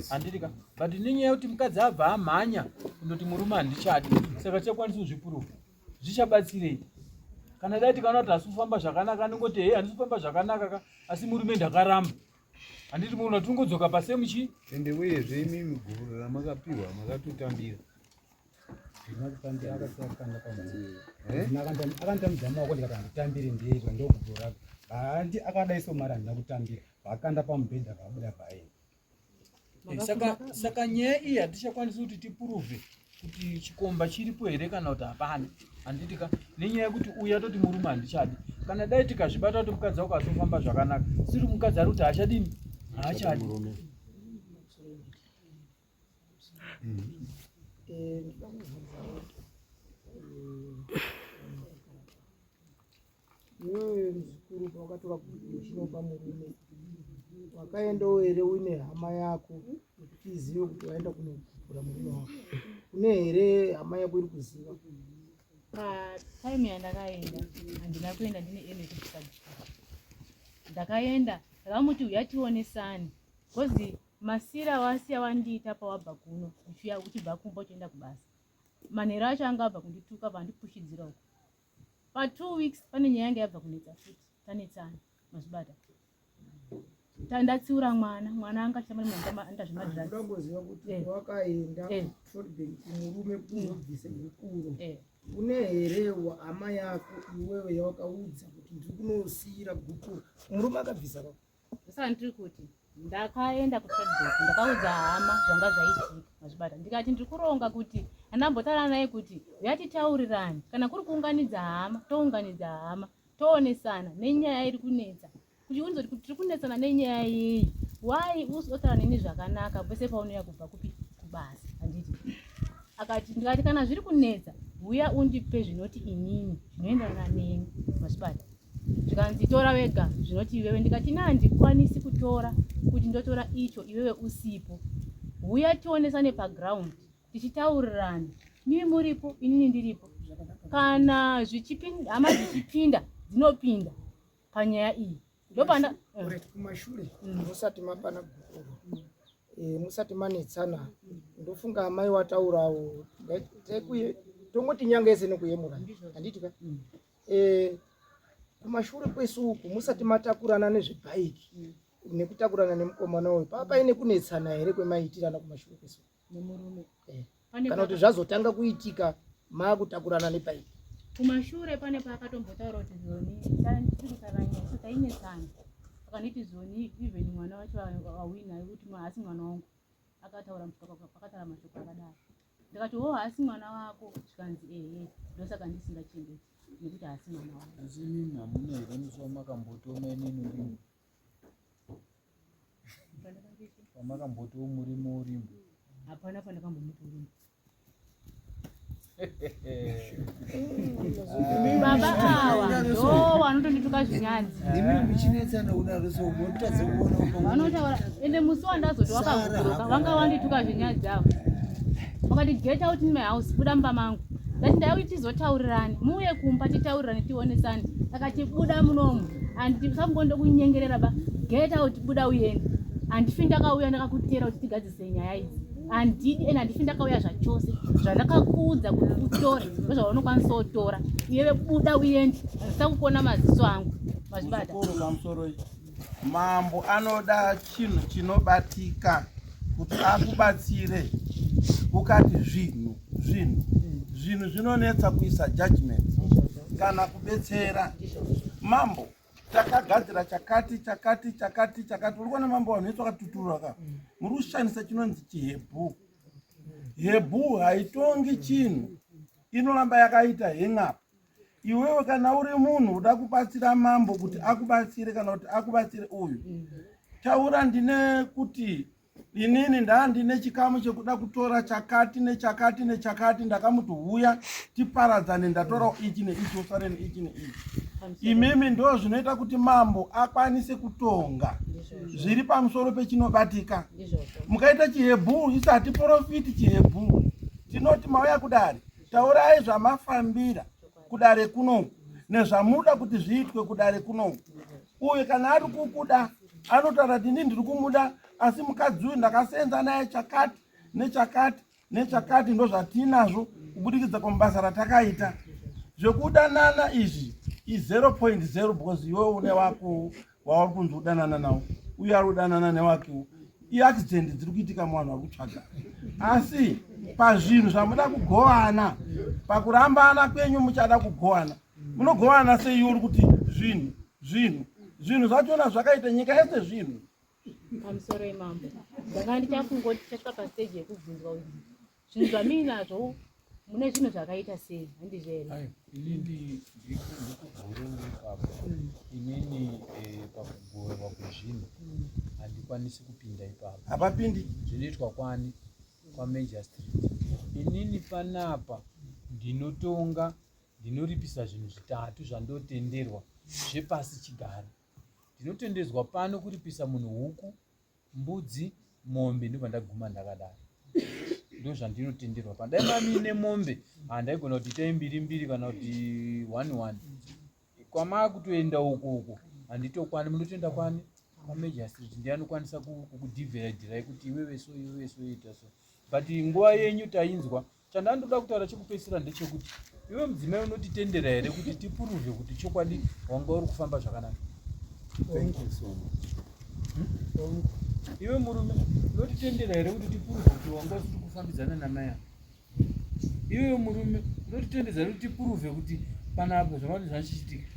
handiti ka but nenyaya yekuti mukadzi abva amhanya kundoti murume handichadi saka tichakwanisa kuzvipuruvha zvichabatsirei Kana dai tikaona kuti hasi kufamba zvakanaka anongoti hei handisi kufamba zvakanaka ka asi murume ndakaramba. Handiti muona tinongodzoka pasame chi? Ende uyezve imimi gupuro ramakapiwa makatotambira. Akanditambidza maoko ndikati handitambire ndiyeizwa ndogupuro rako. Handi akadai so mari handina kutambira. Vakanda pamubhedha vabuda vaenda. Eh, saka saka nyaya iyi hatichakwanisi kuti tipuruve kuti chikomba chiripo here kana kuti hapana handiti ka nenyaya yekuti uyu atoti murume handichadi kana dai tikazvibata kuti mukadzi wako asofamba zvakanaka siri mukadzi ari kuti haachadini haachadi Eh, ndinoda kubvunzawo Iwewe muzukuru pawakatora uchinopa murume wakaendawo here uine hama yako yekuti izive kuti waenda kunogupura murume wako? Une here hama yako iri kuziva? Patime yandakaenda handina kuenda ndine eme yekubvisa gupuro. Ndakaenda ndakamuti uya tionesane bcause masira wasiya wandiita pawabva kuno uchiuya uchibva kumba uchienda kubasa manheru acho anga abva kundituka vandipushidzira uko pa two weeks pane nyaya yanga yabva kunetsa futi tanetsana mazvibata ndatsiura mwana mwana anga achitamba nemunhu anoita zvemadrugsndokuziva kuti eh. wakaenda eh. shotbank kumurume kuti unobvise gupuro eh. une here hama yako iwewe yawakaudza kuti ndiri kunosiyira gupuro murume akabvisa ka Saka ndiri kuti ndakaenda kuTradbank ndakaudza hama zvanga zvaitika mazvibata ndikati ndiri kuronga kuti andambotaura naye kuti uya titaurirane kana kuri kuunganidza hama tounganidza hama toonesana nenyaya iri kunetsa kuti unzoti kuti tiri kunetsana nenyaya yei why usotaura neni zvakanaka pese paunouya kubva kupi kubasa handiti akati ndikati kana zviri kunetsa huya undipe zvinoti inini zvinoenderana neni mazvibata zvikanzi tora wega zvinoti iwewe ndikati ini handikwanisi kutora kuti ndotora icho iwewe usipo huya tionesane paground tichitaurirana mimi muripo inini ndiripo kana zvichipinda hama dzichipinda dzinopinda panyaya iyi ndopanda eh. kumashure musati mapana gupuro eh, musati manetsana ndofunga amai wataurawo tongoti nyanga yese nekuyemura handiti ka Eh, kumashure kwesu uku musati matakurana nezvebhaiki mm. nekutakurana nemukomana uyu paa paine kunetsana here kwemaiitirana kumashure kwesu nemurume eh. kana kuti zvazotanga kuitika maakutakurana nebhaiki kumashure pane paakatombotaura kuti zoni tirikusaranyaya so tainetsana akanditi zoni even mwana wacho awina kuti haasi mwana wangu akataura akataura mashoko akadaro ndikati wo haasi mwana wako zvikanzi ehe ndosaka ndisingachengeti nekuti haasi mwana wako asi imimi hamuna here musi wamakambotiwo mainini urimbo wamakambotiwo murimo urimbo hapana pandakambomuti urimbo Baba awa ndo vanotondituka zvinyadzi. Imi muchinetsana kudaro so motadza kuona vanotaura ende musi wandazoti wakaguruka vanga wandituka zvinyadzi avo. Vakati get out in my house buda mumba mangu. Ndati ndauyi tizotaurirane muuye kumba titaurirane tionesane. Akati buda munomu andisambondo kunyengerera ba get out buda uende. Handifi ndakauya ndakakutera kuti tigadzise nyaya idzi. Handidi and handifi ndakauya zvachose zvandakakuudza kuti utore ndozvaunokwanisa utora iwewe buda uende handisa maziso angu mazvibata pamusoro mambo anoda chinhu chinobatika kuti akubatsire ukati zvinhu zvinhu zvinhu zvinonetsa kuisa judgment kana kubetsera mambo takagadzira chakati chakati chakati chakati uri kuona mambo vanhu vese vakatuturura ka muri kushandisa chinonzi chihebhu hebhu haitongi chinhu inoramba yakaita heng'apo iwewe kana uri munhu uda kubatsira mambo kuti akubatsire kana kuti akubatsire uyu taura ndine kuti Inini ndandine chikamu chekuda kutora chakati nechakati nechakati, ndakamuti huya tiparadzane, ndatora ichi neichi, usare neichi neichi. Imimi ndo zvinoita kuti mambo akwanise kutonga zviri pamusoro pechinobatika. Mukaita chihebhuu, isu hatiporofiti chihebhuu, tinoti mauya kudare, taurai zvamafambira kudare kunoku nezvamuda kuti zviitwe kudare kunoku. Uyu kana ari kukuda anotaura kuti ini ndiri kumuda asi mukadzi uyu ndakasenza naye chakati nechakati nechakati ndozvatiinazvo kubudikidza kwamubasa ratakaita zvekudanana izvi I 0.0 because iwe une wako wauri kunzi udanana nawo uye ari kudanana newakewo. Iaccident dziri kuitika muvanhu vari kutsvaga. Asi pazvinhu zvamuda kugovana, pakurambana kwenyu muchada kugovana. Munogovana sei iwe uri kuti zvinhu, zvinhu, zvinhu zvachona zvakaita nyika yese zvinhu. Pamusoro imambo. Ndanga ndichakungoti tichasvika pastage yekubvunzwa kuti zvinhu zvamuinazvo mune zvinhu zvakaita sei handizvo here? Ayo, ini ndikugururu ipapo. Inini eh, pakugoverwa kwezvinhu handikwanisi kupinda ipapo. Hapapindi. Zvinoitwa kwani? KwaMajor Street. Inini panapa ndinotonga ndinoripisa zvinhu zvitatu zvandotenderwa zvepasi chigare. Ndinotendedzwa pano kuripisa munhu huku, mbudzi, mombe ndobva ndaguma ndakadaro. Ndozvandinotenderwa pano. Dai mamiine mombe handaigona kuti itai mbiri mbiri kana kuti one one. Kwamakutoenda uko uko handitokwani munotoenda kwani kwaMajor Street ndiye anokwanisa kukudhivhaidhirai kuti iwewe so iwewe so ita so. But nguva yenyu tainzwa Chandandoda kutaura chekupedzisira ndechekuti iwe mudzimai unotitendera here kuti tipuruve kuti chokwadi wanga uri kufamba zvakanaka? Thank you so much. Hmm? Iwe murume unotitendera here kuti tipuruve kuti wanga usiri kufambidzana namai ava? Iwe murume unotitendedza here kuti tipuruve kuti panapo zvanga zvachichitika?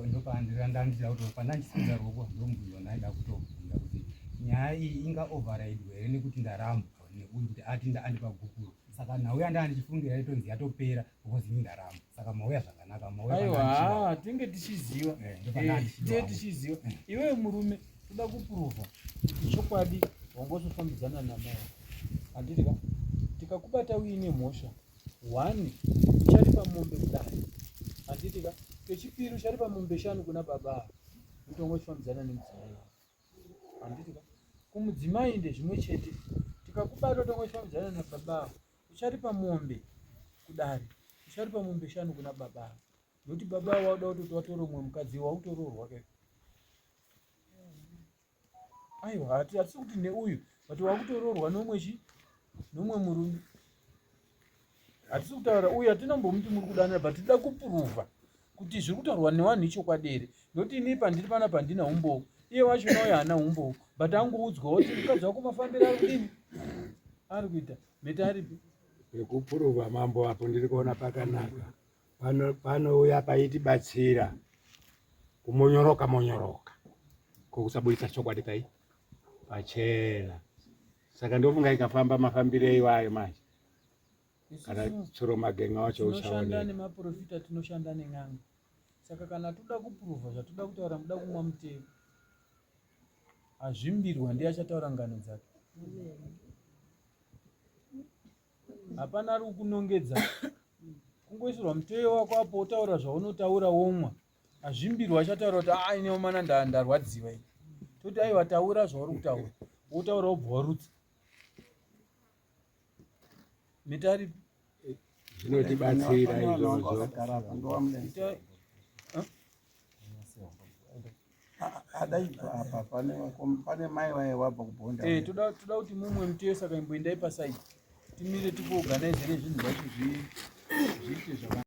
Ndopandandida kuti pandandichisimudza ruoko ndomubvunzo ndaida kutobvunza kuti nyaya iyi inga override here nekuti ndarambwa neuyu kuti ati andipa gupuro saka nhau yandanga ndichifungira itonzi yatopera because ini ndaramba saka mauya zvakanaka mauya tinge tichiziva eh, eh, tinge tichiziva eh. iwewe murume toda kupuruvha kuti chokwadi wanga usofambidzana namai handiti ka tikakubata uine mhosva one ucharipa mombe kudai handiti ka kechipiri ucharipa mombe shanu kuna baba kuti wanga uchifambidzana nemudzimai wako handiti ka kumudzimai ndezvimwe chete tikakubata tongoifambidzana nababa avo ucharipa mombe kudare ucharipa mombe shanu kuna baba avo nokuti baba avo wauda kutoti watore umwe mukadzi wautoroorwa ke aiwa hatisi kuti neuyu but wakutoroorwa nomwe chi nomwe murume hatisi kutaura uyu hatinombomuti muri kudanana but tinoda kupuruvha kuti zviri kutaurwa nevanhu ichokwadi here nokuti ini pandiri panapa handina umbowo iye wacho nauyo haana umbowo but angoudzwawo kuti mukadzi wako mafambiro ari kudini ari kuita mhete aripi pekupuruvha mambo apo ndiri kuona pakanaka panouya paitibatsira kumonyoroka monyoroka kokusabudisa chokwadi pai pachena saka ndofunga ikafamba mafambiro iwayo manje kana tsuro magenga wacho uchaoneka nemaprofita tinoshanda nen'anga saka kana toda kupuruvha zvatoda kutaura muda kumwa mutemo azvimbirwa ndiye achataura ngano dzake hapana ari kukunongedza kungoisirwa muteyo wako apo wotaura zvaunotaura womwa azvimbirwa achataura kuti aa ini omana ndarwadziwa ini toti aiwa taura zvauri kutaura wotaura wobva warutsa mitari zvinotibatsira izvozvo adaibva apa pane mai vaye vabva kubhonda eh, toda kuti mumwe muteyo saka imboendai pasaidi timire tikuorganizere zvinhu zvacho zviite zvakanaka.